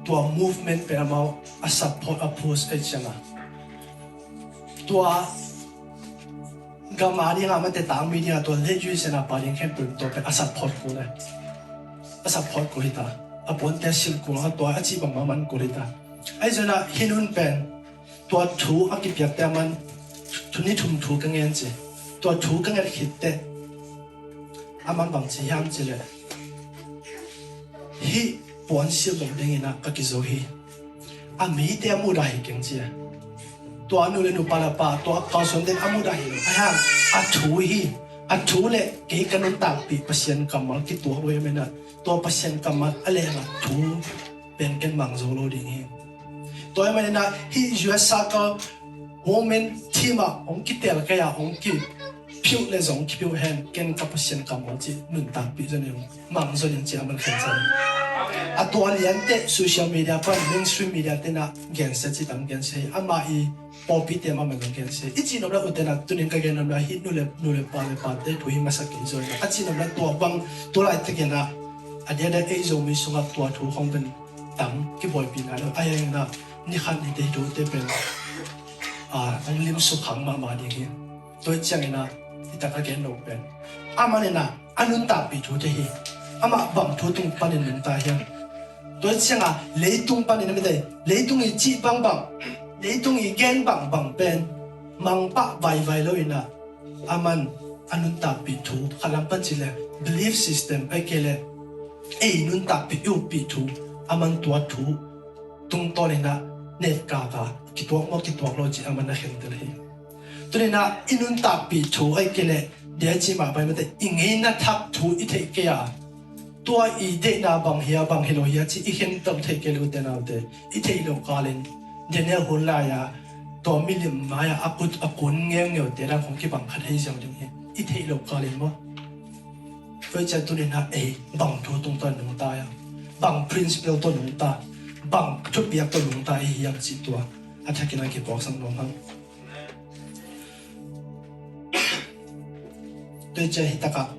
tua movement pen amau a support, a push ahih ciangin, tua gam a ding a mate, tangmi ding a, tua late U S a pa ding khempeuh tua pen a support kul e. a support kul hi ta. A puante a silh kul, a tua a cih bangmah man kul hi ta. Ahi zongin ah hih nun pen tua thu a kipiakte a man, thu ni thum thu ka ngen ci. Tua thu ka nget khit teh a man bang ci hiam cih leh, hih puan silh loh dingin ah ka kizo hi. A mite a muhdah hi keng ci a. Tua nu le nu, pa le pa, tua a kalsuante a muhdah hi lo. Ahi hang a thu hi. A thu le kei ka nuntakpih Pasian kammal kituak lo hi manin ah, tua Pasian kammal a lengah thu pen ken mang zo lo ding hi. Tua hi manin ah hih U S Circle Women Team ah hong kitel kei a, hong kiphiuh le zong kiphiuh hen, ken ka Pasian kammal cih nuntakpih zong hi, mang zong hi ci a man khen sa. A tua lian teh social media pan, mainstream media te in ah gensia cih tam gensia hi. Amah i pawlpi te mah man gensia hi. I cih nop le u te in ah, tuni in ka gen nop le hih nu le, nu le pa le pate thu hi masa kei zaw in ah, a cih nop le tua bang, tua laitakin ah a diakdiak ei Zomi sungah tua thu khong pen tam kibuaipih nai lo. Ahi hangin ah ni khat ni te hih thute pen, ah, hong limsuk khak mahmah ding hi. Tua hi ciangin ah hih tak a gen lo pen, a man in ah a nuntakpih thute hi. Amah bang thu tung panin nungta hiam? Tua hi ciangin leitung panin a mite, leitung i cih bangbang, leitung i gen bangbang pen mang pah vaivai lo in ah, a man a nuntakpih thu, khat lam pan cih leh belief system, ahih kei leh ei nuntakpih, i uppih thu, a man tua thu tungtawn in ah netkak a, kituak maw kituak lo cih a man a khentel hi. Tuni in ah i nuntakpih thu, ahih kei leh dia cih mah pai mate, i ngeina thak thu i theih kei a, tua i deihna bang hi a, bang hi lo hi a cih i khentel theih kei leh u te nau te, i theih loh kalin Daniel hun lai-a tua milim mai-a a kut a kun ngeungeu te dan khong kibang kha thei ziau ding hi, i theih loh kalin maw? Tua hi ciang tuni in ah ei bang thu tungtawn nungta hiam, bang principle tawh nungta, bang thupiak tawh nungta i hi hiam cih tua a thakin a kipuaksak nuam hang. Tua hi ciang hih tak ah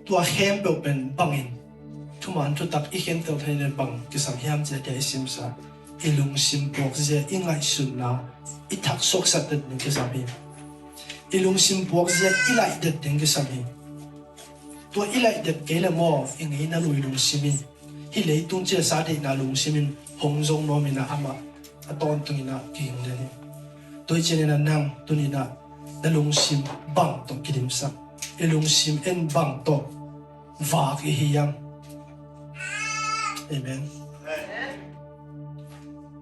tua khempeuh pen bangin thuman thutak i khentel thei leh bang kisam hiam cih leh, dia i simsa, i lungsim puakzia, i ngaihsutna, i thak suaksak det ding kisam hi. I lungsim puakzia i laih det ding kisam hi. Tua i laih det kei leh maw, i ngeina lui lungsim in, hih leitung cih leh sa deihna lungsim in hong zong nuam in ah amah a tawntung in ah kihing den hi. Tua hi ciangin ah nang tuni in ah na lungsim bang tawh kidimsak, i lungsim en bang tawh vak i hi hiam? Amen.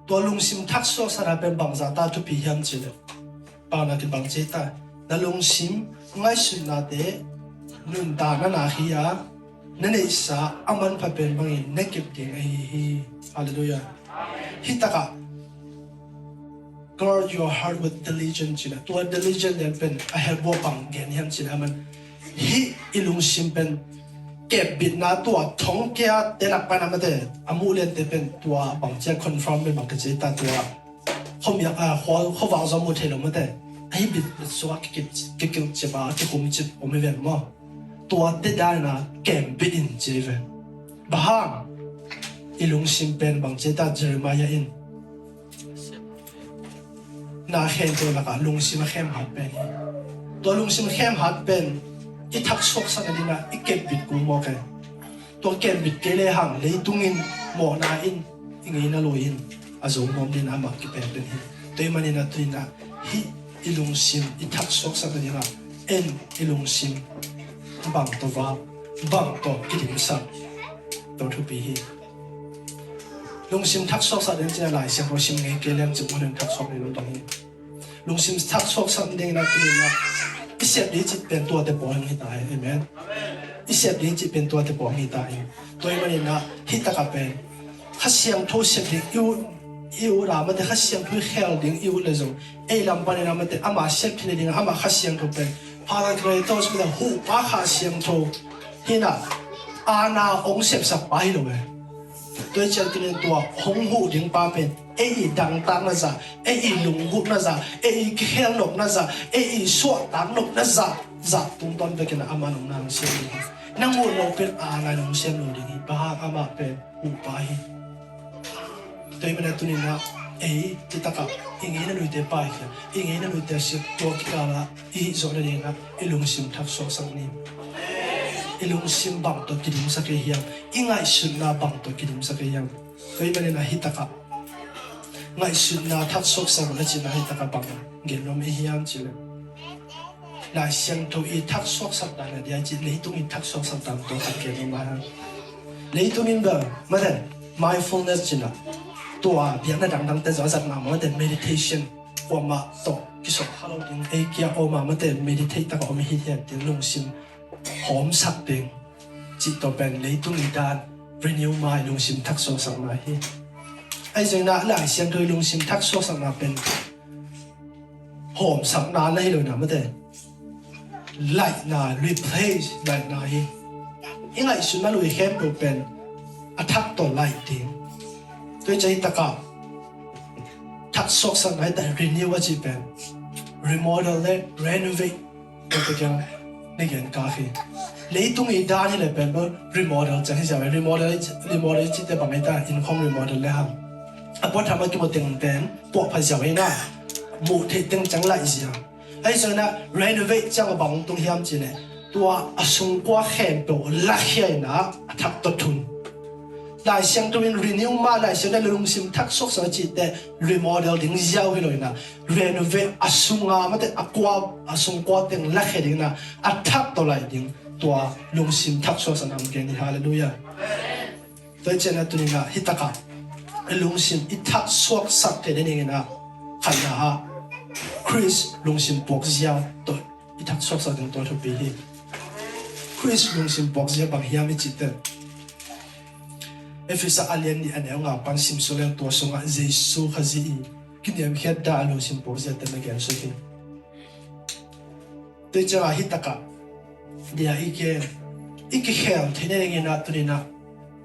Tua lungsim thak suaksakna pen bangzah ta thupi hiam cih leh, bang na kibang ci ta, na lungsim ngaihsutnate nuntakna na hi a, na neihsa a manpha pen bangin na kep ding ahi hi. Halleluiah. Hih tak ah guard your heart with diligence cih leh, tua diligence lian pen a help bang gen hiam cih leh, a man hih i lungsim pen kepbitna, tua thongkia te lak pan a mate, a muh lian te pen tua bang ci a, confirm pen bang kici ta, tua khuamiak, ah, khua, khuavak zong mu thei lo mate, ahi bit, bit suak a kikil, kikilh cip a, kikum cip om hi ven maw? Tua te dan a kembit in ci hi ven. Bang hang? I lungsim pen bang ci ta, Jeremiah in na khempeuh lakah lungsim a khemhat pen hi. Tua lungsim khemhat pen i thak suaksak nading ah i kembit kul mawk e. Tua kembit kei lehang leitung in mawhna in i ngeina lui in a zo nuam ding amah kipen pen hi. Tua ahih manin a tuni in ah hih i lungsim i thak suaksak nading ah en, i lungsim bang tawh vak, bang tawh kidimsak, tua thupi hi. Lungsim thak suaksak ding cih leh Lai Siangtho sim ngei kei leng cih mun in thak suak ngei lo ding hi. Lungsim thak suaksak ding in ah tuni in ah i sep ding cih pen tuate pawl hi ta hi. Amen. I sep ding cih pen tuate pawl hi ta hi. Tua ahih manin ah hih tak ah pen Kha Siangtho sep ding i ut, i ut a mate, Kha Siangtho i khel ding i ut leh zong, ei lam panin a mate, amah sep theih nading amah Kha Siangtho pen, Parakletos mate, huhpa Kha Siangtho hi in ah, aana hong sepsak pa hi lo e. Tua hi ciang tuni in tua hong huh ding pa pen ei i dangtakna zah, ei i lunggulhna zah, ei i kikhelnopna zah, ei i suahtaknopna zah, zah tungtawn bekin a amah nong na hong sem ding hi. Nang huh loh pen aana in hong sem lo ding hi. Bang hang? Amah pen huhpa hi. Tua ahih manin a tuni in ah ei, hih tak ah i ngeina luite paikhia, i ngeina luite a sep, tua kikal ah i hih zawh nading ah i lungsim thak suaksak ni. I lungsim bang tawh kidimsak i hiam? I ngaihsutna bang tawh kidimsak i hiam? Tua ahih manin a hitakah ngaihsutna thaksuaksak un a cihna hitakah bang gen nuam i hiam cih leh, Lai Siangtho i thaksuaksak dan a dia cih, leitung i thaksuaksak dan tawh khat gen nuam a hang. Leitung in bel mate, mindfulness cihna, tua biakna dangdangte zong a zat mahmah mate, meditation, kuamah tawh kisawh kha lo ding, ei kia om a mate, meditate tak a om i hi hiam cih, lungsim hawmsak ding cih tawh pen leitung i dan, renew mind, lungsim thaksuaksakna hi. Ahi zongin a Lai Siangtho i lungsim thaksuaksakna pen hawmsakna na hi lo in a mate, laihna, replace laihna hi. I ngaihsutna lui khempeuh pen a thak tawh laih ding. Tua hi ciang hitakah thaksuaksakna hitakah renew a cih pen remodel le renovate tua kiang na gen kak hi. Leitung i dan hi leh pen bel remodel ciang hi ziau hi. Remodel, remodel cihte bang hi ta, inn khawng remodel le hang a puatham a kimu teng pen puahpha ziau hi na, muh theih teng ciang laih ziau. Ahi zongin a renovate ciang a bang tung hiam cih leh tua a sungkua khempeuh lakhia in a, a thak tawh thun. Lai Siangtho in renew ma, Lai Siangtho in lungsim thaksuaksak a cihte remodel ding ziau hi lo in a, renovate, a sunga mate, a kua, a sungkua teng lakhia ding in a, a thak tawh laih ding, tua lungsim thaksuaksakna hong gen hi. Halleluiah. Tua hi ciang a tuni in a hitakah i lungsim i thaksuaksak theih nading in a, khatna ah Khrist lungsim puakzia tawh i thaksuaksak ding tua thupi hi. Khrist lungsim puakzia bang hiam i cih teh, Efesa a lian nih a neu nga pan simsuak leng tua sungah Jesu Khazih i kiniamkhiat dan a lungsim puakzia teh na gen suk hi. Tua hi ciang a hitakah dia i gen, i kikhel theih nading in a tuni in a,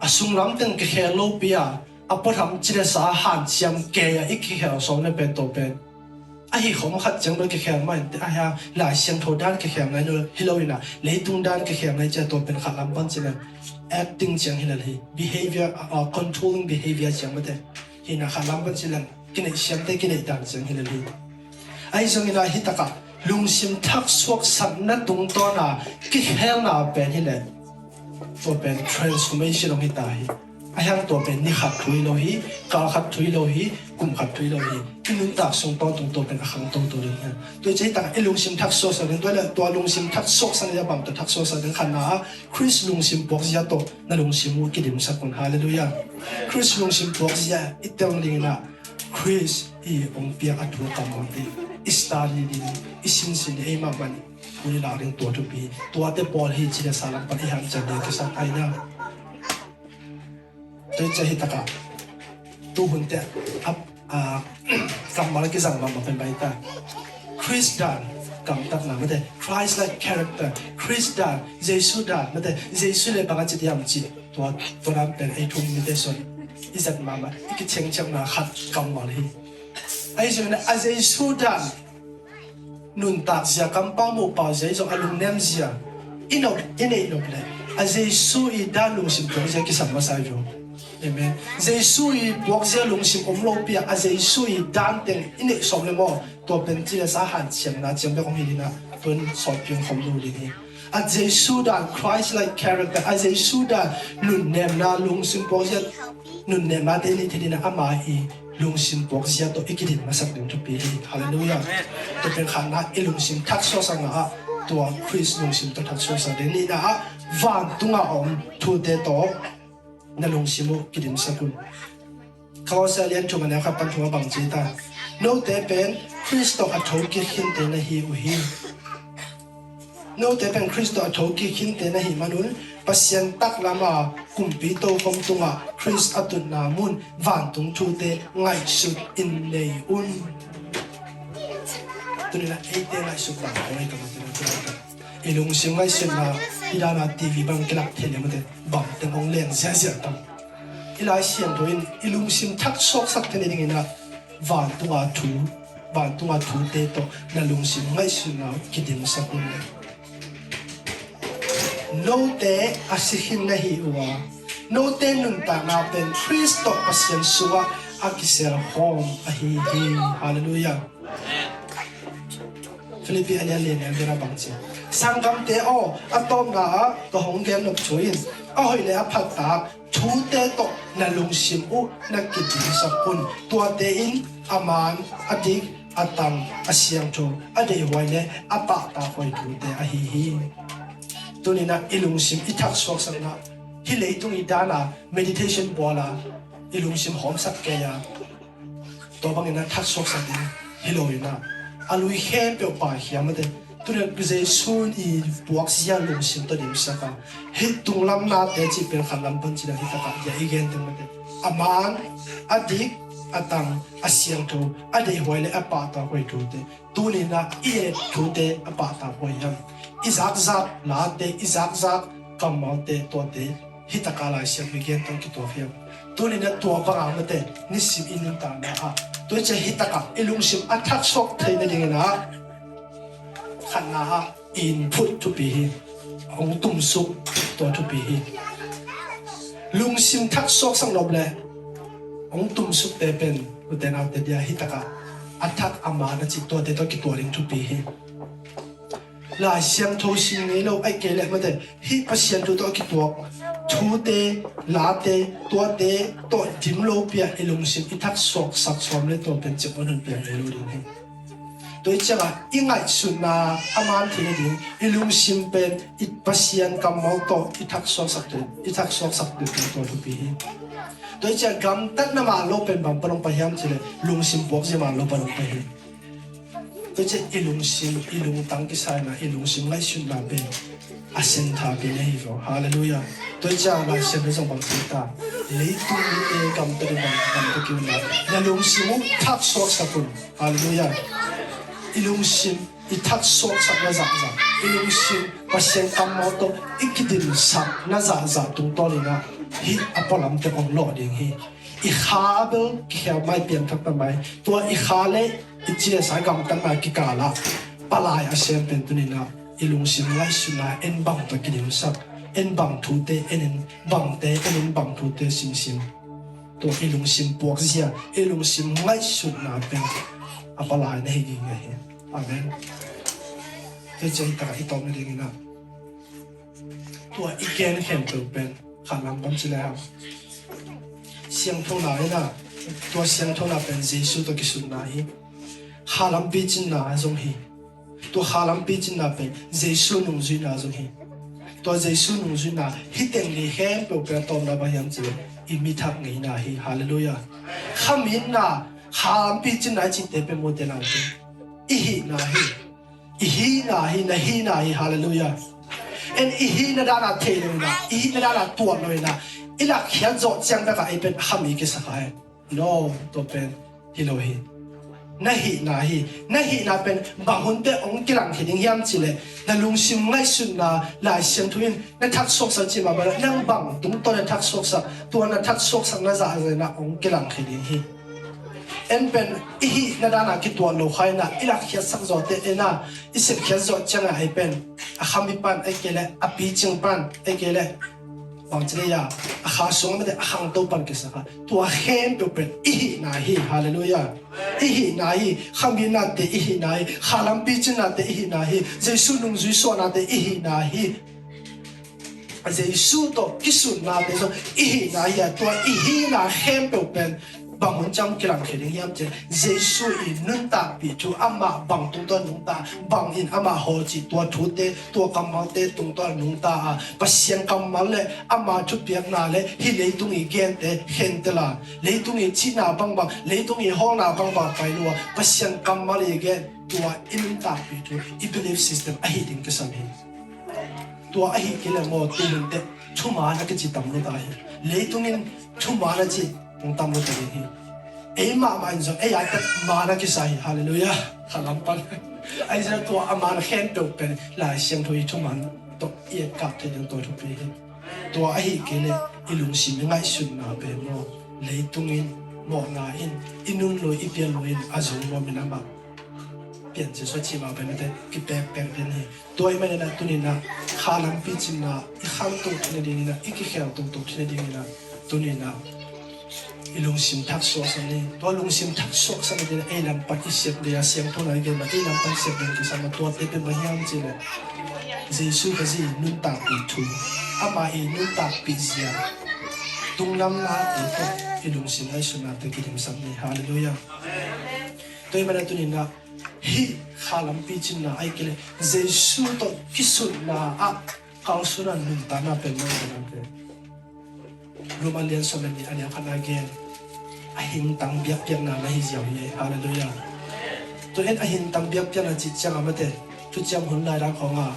a sunglam teng kikhel lopi a, a puatham cilesa hanciam kei a i kikhel sawm le pen tua pen ahi khawm khat ciang bel kikhel mah in teh, ahi a Lai Siangtho dan kikhel ngai lo hi lo in a, leitung dan kikhel ngai ciang tua pen khat lam pan ci leng acting ciang hi lel hi, behavior, uh, controlling behavior ciang mate hi in a, khat lam pan ci leng kineih siamte kineih dan ciang hi lel hi. Ahi zongin a hitakah lungsim thaksuaksakna tungtawn a kikhelna pen hi leh tua pen transformation hong hi ta hi. A hiang tua pen ni khat thu hi lo hi, kal khat thu hi lo hi, kum khat thu hi lo hi. I nuntak sung tawntung tua pen a khang toto ding hi. Tua hi ciang hitakah i lungsim thaksuaksak ding, tua hi leh tua lungsim thaksuaksak ding a bang tawh thaksuaksak ding, khatna ah Khrist lungsim puakzia tawh na lungsim uh kidimsak un. Halleluiah. Khrist lungsim puakzia i tel ding in a, Khrist i hong piak a thu kammal i, i study ding, i sinsin ding, ei mahmah in hun i lak ding tua thupi. Tuate pawl hi ci leh sa lam pan i hanciam ding kisam ahi na. Tua hi ciang hitakah tuhun teh a, a, kammal kizang mahmah pen bang hi ta, Khrist dan, gamtatna mate, Christ-like character, Khrist dan, Jesu dan mate, Jesu le bang a ci diam cih, tua, tua dan pen ei thu-um mite suan i zat mahmah, i kichengchekna khat kammal hi. Ahi zongin a Jesu dan, nuntak zia, kampau muh pau zia, i zong a lungnem zia i nop, i neih nop leh a Jesu i dan lungsim puakzia kisam masa hi lo. Amen. Jesu i puakzia lungsim om lopi a, a Jesu i dan teng i neih sawm le maw, tua pen cilesa hanciamna ciang bek hong hi ding a, tu'n sawtpi hong khawm lo ding hi. A Jesu dan, Christ-like character, a Jesu dan nunnemna, lungsim puakzia nunnemnate i neih theih ding a, ama i lungsim puakzia tawh i kidin masak ding thupi hi. Halleluiah. Tua pen khatna, i lungsim thaksuaksakna ah tua Khrist lungsim tawh thaksuaksak ding. Nihna ah vantung a om thute tawh na lungsim uh kidimsak un. Kolose a lian thum a neu khat pan thum a bang ci ta, note pen Khrist tawh a thokik khinte na hi uh hi. Note pen Khrist tawh a thokik khinte na hih manun, Pasian taklam a kumpi tokhom tungah Khrist a tutna mun vantung thute ngaihsut in nei un. Tuni-in ah eite ngaihsut bang kong ei ka mah tuni-in ah, i lungsim ngaihsutna, i dana T V bang kilak thei leh mate, bang teng hong leng ziahziah tam. I Lai Siangtho in i lungsim thaksuaksak theih nadingin ah vantunga thu, vantunga thute tawh na lungsim ngaihsutna uh kidimsak un. Note a si khin na hi uh a, note nuntakna pen Khrist tawh Pasian sungah a kisel khawm ahi hi. Halleluiah. Philippi a lian li a neu gen a bang ci. Sanggamte aw, a tawpna ah ka hong gen nop thu in, a hoih le a phattak thute tawh na lungsim uh na kidimsak un. Tuate in a man, a dik, a tang, a siangtho, a deihhuai le a pahtakhuai thute ahi hi. Tuninah i lungsim i thaksuaksakna, hih leitung i dana meditation buala i lungsim hawmsak kei a, tua bangin a thaksuaksak ding hi lo inah, a lui khempeuh paikhia mate. Tuninah Jesu i puakzia lungsim tawh dimsak a, hih tunglam nate cih pen khatlam pan cina hi takah dia i gen teng mate. A man, a dik, a tang, a siangtho, a deihhuai le a pahtakhuai thute. Tuninah i et thute a pahtakhuai hiam? I zakzak late, i zakzak kammalte, tuate hi takah Lai Siangtho i gen tawh kituak hiam? Tuninah tua banga mate nisim i nuntakna ah, tua i cia hi takah i lungsim a thaksuak theih nadinginah khatna ah input thupi hi. Hong tumsuk tua thupi hi. Lungsim thaksuaksak nop le hong tumsukte pen ute naute dia hi takah a thak a man a cih tuate tawh kituak ding thupi hi. Lai Siangtho sim ngei lo, ahih kei leh mate hih Pasian thu tawh kituak thute, late, tuate tawh dim lopi ah i lungsim i thaksuaksak sawm le tua pen cik on hun piang ngei lo ding hi. Tua i ciangah i ngaihsutna a man theih nading i lungsim pen i Pasian kammal tawh i thaksuaksak tua, i thaksuaksak tua tua thupi hi. Tua i ciangah gamtatna man lo pen bang pan hong pai hiam cih leh lungsim puakzia man lo pan hong pai hi. Tua i ciangah i lungsim, i lungtang kisai na, i lungsim ngaihsutna pen a centre pen ahi vaw. Halleluiah. Tua i ciangah Lai Siangtho zong bang ci ta, leitung mite gamtat in bang, gamtat kei un la, na lungsim uh thaksuaksak un. Halleluiah. I lungsim i thaksuaksak na zahzah, i lungsim Pasian kammal tawh i kidimsak na zahzah tungtawn inah hih a pualamte hong lawh ding hi. I kha bel kikhel mai, piangthak ta mai. Tua i kha le i ciasa gamtatna kikal ah palai a sem pen tuninah i lungsim ngaihsutna en bang tawh kidimsak, en bang thute en in, bangte en in, bang thute simsim. Tua i lungsim puakzia, i lungsim ngaihsutna pen a palai na hi ding ahi. Amen. Tua i ciang takah i tawm nadinginah tua i gen khempeuh pen khatlam pan ci le a, siangthona inah, tua siangthona pen Jesu tawh kisunna hi. Khalam picinna zong hi. Tua khalam picinna pen Jesu nungzuihna zong hi. Tua Jesu nungzuihna hih teng li khempeuh pen a tawpna bang hiam cih leh i mithak ngeina hi. Halleluiah. Khaminna, khalam picinna i cihte pen mawte nante i hihna hi. I hihna hi, na hihna hi. Halleluiah. En i hihna dana thei lo inah, i hihna dana tuat lo inah i lakkhiat zawh ciang bekah ei pen a khami kisa kha e. No, tua pen hi lo hi. Na hihna hi. Na hihna pen bang hunte hong kilangkhia ding hiam cih leh na lungsim ngaihsutna Lai Siangtho in na thaksuaksak cih mah bang nang bang tungtawn na thaksuaksak, tua na thaksuaksak na zahzah inah hong kilangkhia ding hi. En pen i hihna dana kituat lo kha inah i lakkhiatsak zawhte en a, i sepkhiat zawh ciangah ei pen a khami pan, ei kei leh a picing pan, ei kei leh bang ci le a, a kha sung a mate a khangto pan kisa kha. Tua khempeuh pen i hihna hi. Halleluiah. I hihna hi. Khamihnate i hihna hi. Khalam picinnate i hihna hi. Jesu nungzui suahnate i hihna hi. Jesu tawh kisunnate zong i hihna hi a, tua i hihna khempeuh pen bang hun ciang kilangkhia ding hiam cih leh Jesu i nuntakpih thu, amah bang tungtawn nungta, bangin amah hawl cih tua thute, tua kammalte tungtawn nungta a, Pasian kammal le ama thupiakna le hih leitung i gente khentel a, leitung i cihna bangbang, leitung i hawlna bangbang pai lo a, Pasian kammal i gen, tua i nuntakpih thu, i belief system ahi ding kisam hi. Tua ahi kei leh maw, tu hun teh thuman a kici tam lo ta hi. Leitung in thuman a ci hong tam lo ta ding hi. Ei mahmah in zong ei a teh man a kisa hi. Halleluiah. Khalam pan. Ahi zongin tua a man khempeuh pen Lai Siangtho i thuman tawh i etkap thei ding tua thupi hi. Tua ahi kei leh i lungsim i ngaihsutna pen maw, leitung in, mawhna in, i nun lo, i pian lo in a zong nuam in amah piancil suah cih mah pen mate kipekpek den hi. Tua ahih manin ah tuni-in ah kha lampi cinna i khantoh theih nadingin ah, i kikhel toktok theih nadingin ah tuni-in ah I lungsim thak suaksak ni. Tua lungsim thak suaksak ni, ei lam pan i sep ding a, siangtho na i gen ma, ei lam pan sep ding kisam a, tuate pen bang hiam cih leh Jesu Khazih nuntakpih thu, ama i nuntakpih zia, tunglam nate tawh i lungsim ngaihsutnate kidimsak ni. Halleluiah. Tua ahih manin tuni-in ah hih kha lam picin na, ahih kei leh Jesu tawh kisunna ah kalsuan a nuntakna pen mawh na pen. Rom a lian sawm le nih a neu khatna gen, a hingtang biakpiakna na hi ziau hi. Halleluiah. Tua in a hingtang biakpiakna cih ciang a mate, thuciam hun lai dan khawng a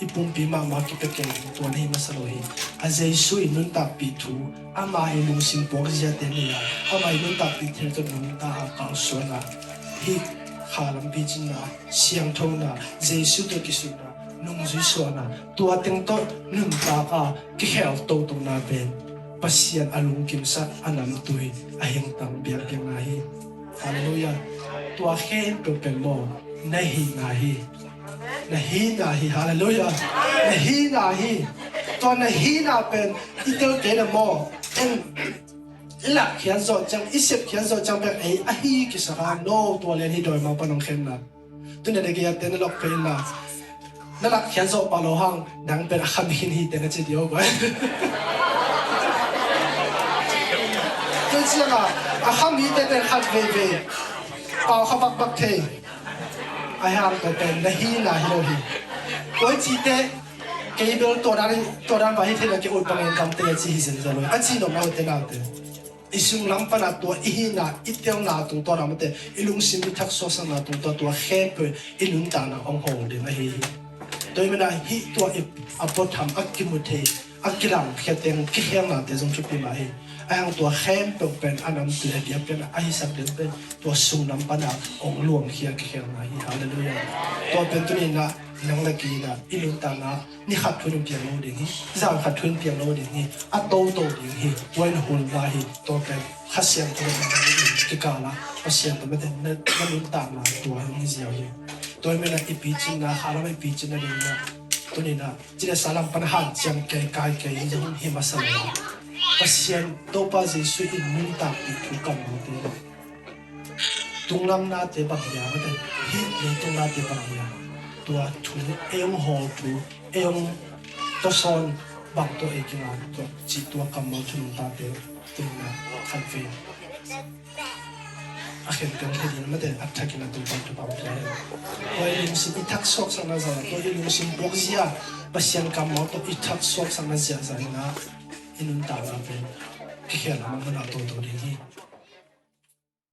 i pumpi mahmah kipia kei tua na hi masa lo hi. A Jesu i nuntakpih thu, ama i lungsim puak ziate ni a, ama i nuntakpih thil tawh nuntak a kalsuan a, hih kha lam picin na, siangthona, Jesu tawh kisunna, nungzui suahna, tua teng tawh nuntak a kikhel totona pen Pasian a lungkimsak a namtui a hingtang biakpiakna hi. Halleluiah. Tua khempeuh pen maw, na hihna hi. Na hihna hi. Halleluiah. Na hihna hi. Tua na hihna pen i tel kei na maw, en i lakkhiat zawh ciang, i sepkhiat zawh ciang bek ei ahi kisak a, no, tua lian hi dawimangpa nong khenna. Tuna dek i a ten na lok pen na, na lakkhiat zawh pah lo hang, nang pen a kham khin hi te na ci dih o guai. Tua ciang a, a kham hi te pen khat veivei pau kha bakbak thei. A hang tua pen na hihna hi lo hi. Koi ci te, kei bel tua dan, tua dan va hi thei na, kei ul pang en kam te na ci hi zenzen lo hi. A ci nop na ute na ute. I sunglam pana tua i hihna, i telna tungtawn a mate, i lungsim i thak suaksakna tungtawn tua khempeuh i nuntakna hong hawl ding ahi hi. Tua ahih manin hih tua i a puatham, a kimu thei, a kilangkhia teng kikhelnate zong thupi mah hi. A hang tua khempeuh pen a namtui a biakpiakna ahi sak ding pen tua sunglam pana hong luangkhia kikhelna hi. Halleluiah. Tua pen tuni-in ah nang le kei in ah i nuntakna ni khat thu in piang lo ding hi, zan khat thu in piang lo ding hi, a toto ding hi, tua in hun la hi, tua pen Kha Siangtho le nang in kikal a, Kha Siangtho mete na, na nuntakna tua hi ziau hi. Tua hi mena i picinna, kha lam i picinna ding na, tuni na, ci le sa lam pan hanciam kei kai kei hi zong hi masa lo. Pasian Topa Jesu in nuntakpih thu kammalte. Tunglam nate bang hia, mate, hih leitung nate bang hia. Tua thu, ei hong hawl thu, ei hong tawsawn bang tawh ei kinga, tua, cih tua kammal thu nungtate, tua na khat ve. A khen piang thei ding, mate, a thakin a tung pan thu bang hia. Tua i lungsim i thak suaksakna zia, tua i lungsim buak zia, Pasian kammal tawh i thak suaksakna zia zia hi na, i nuntakna pen kikhel a mang mana toto ding hi.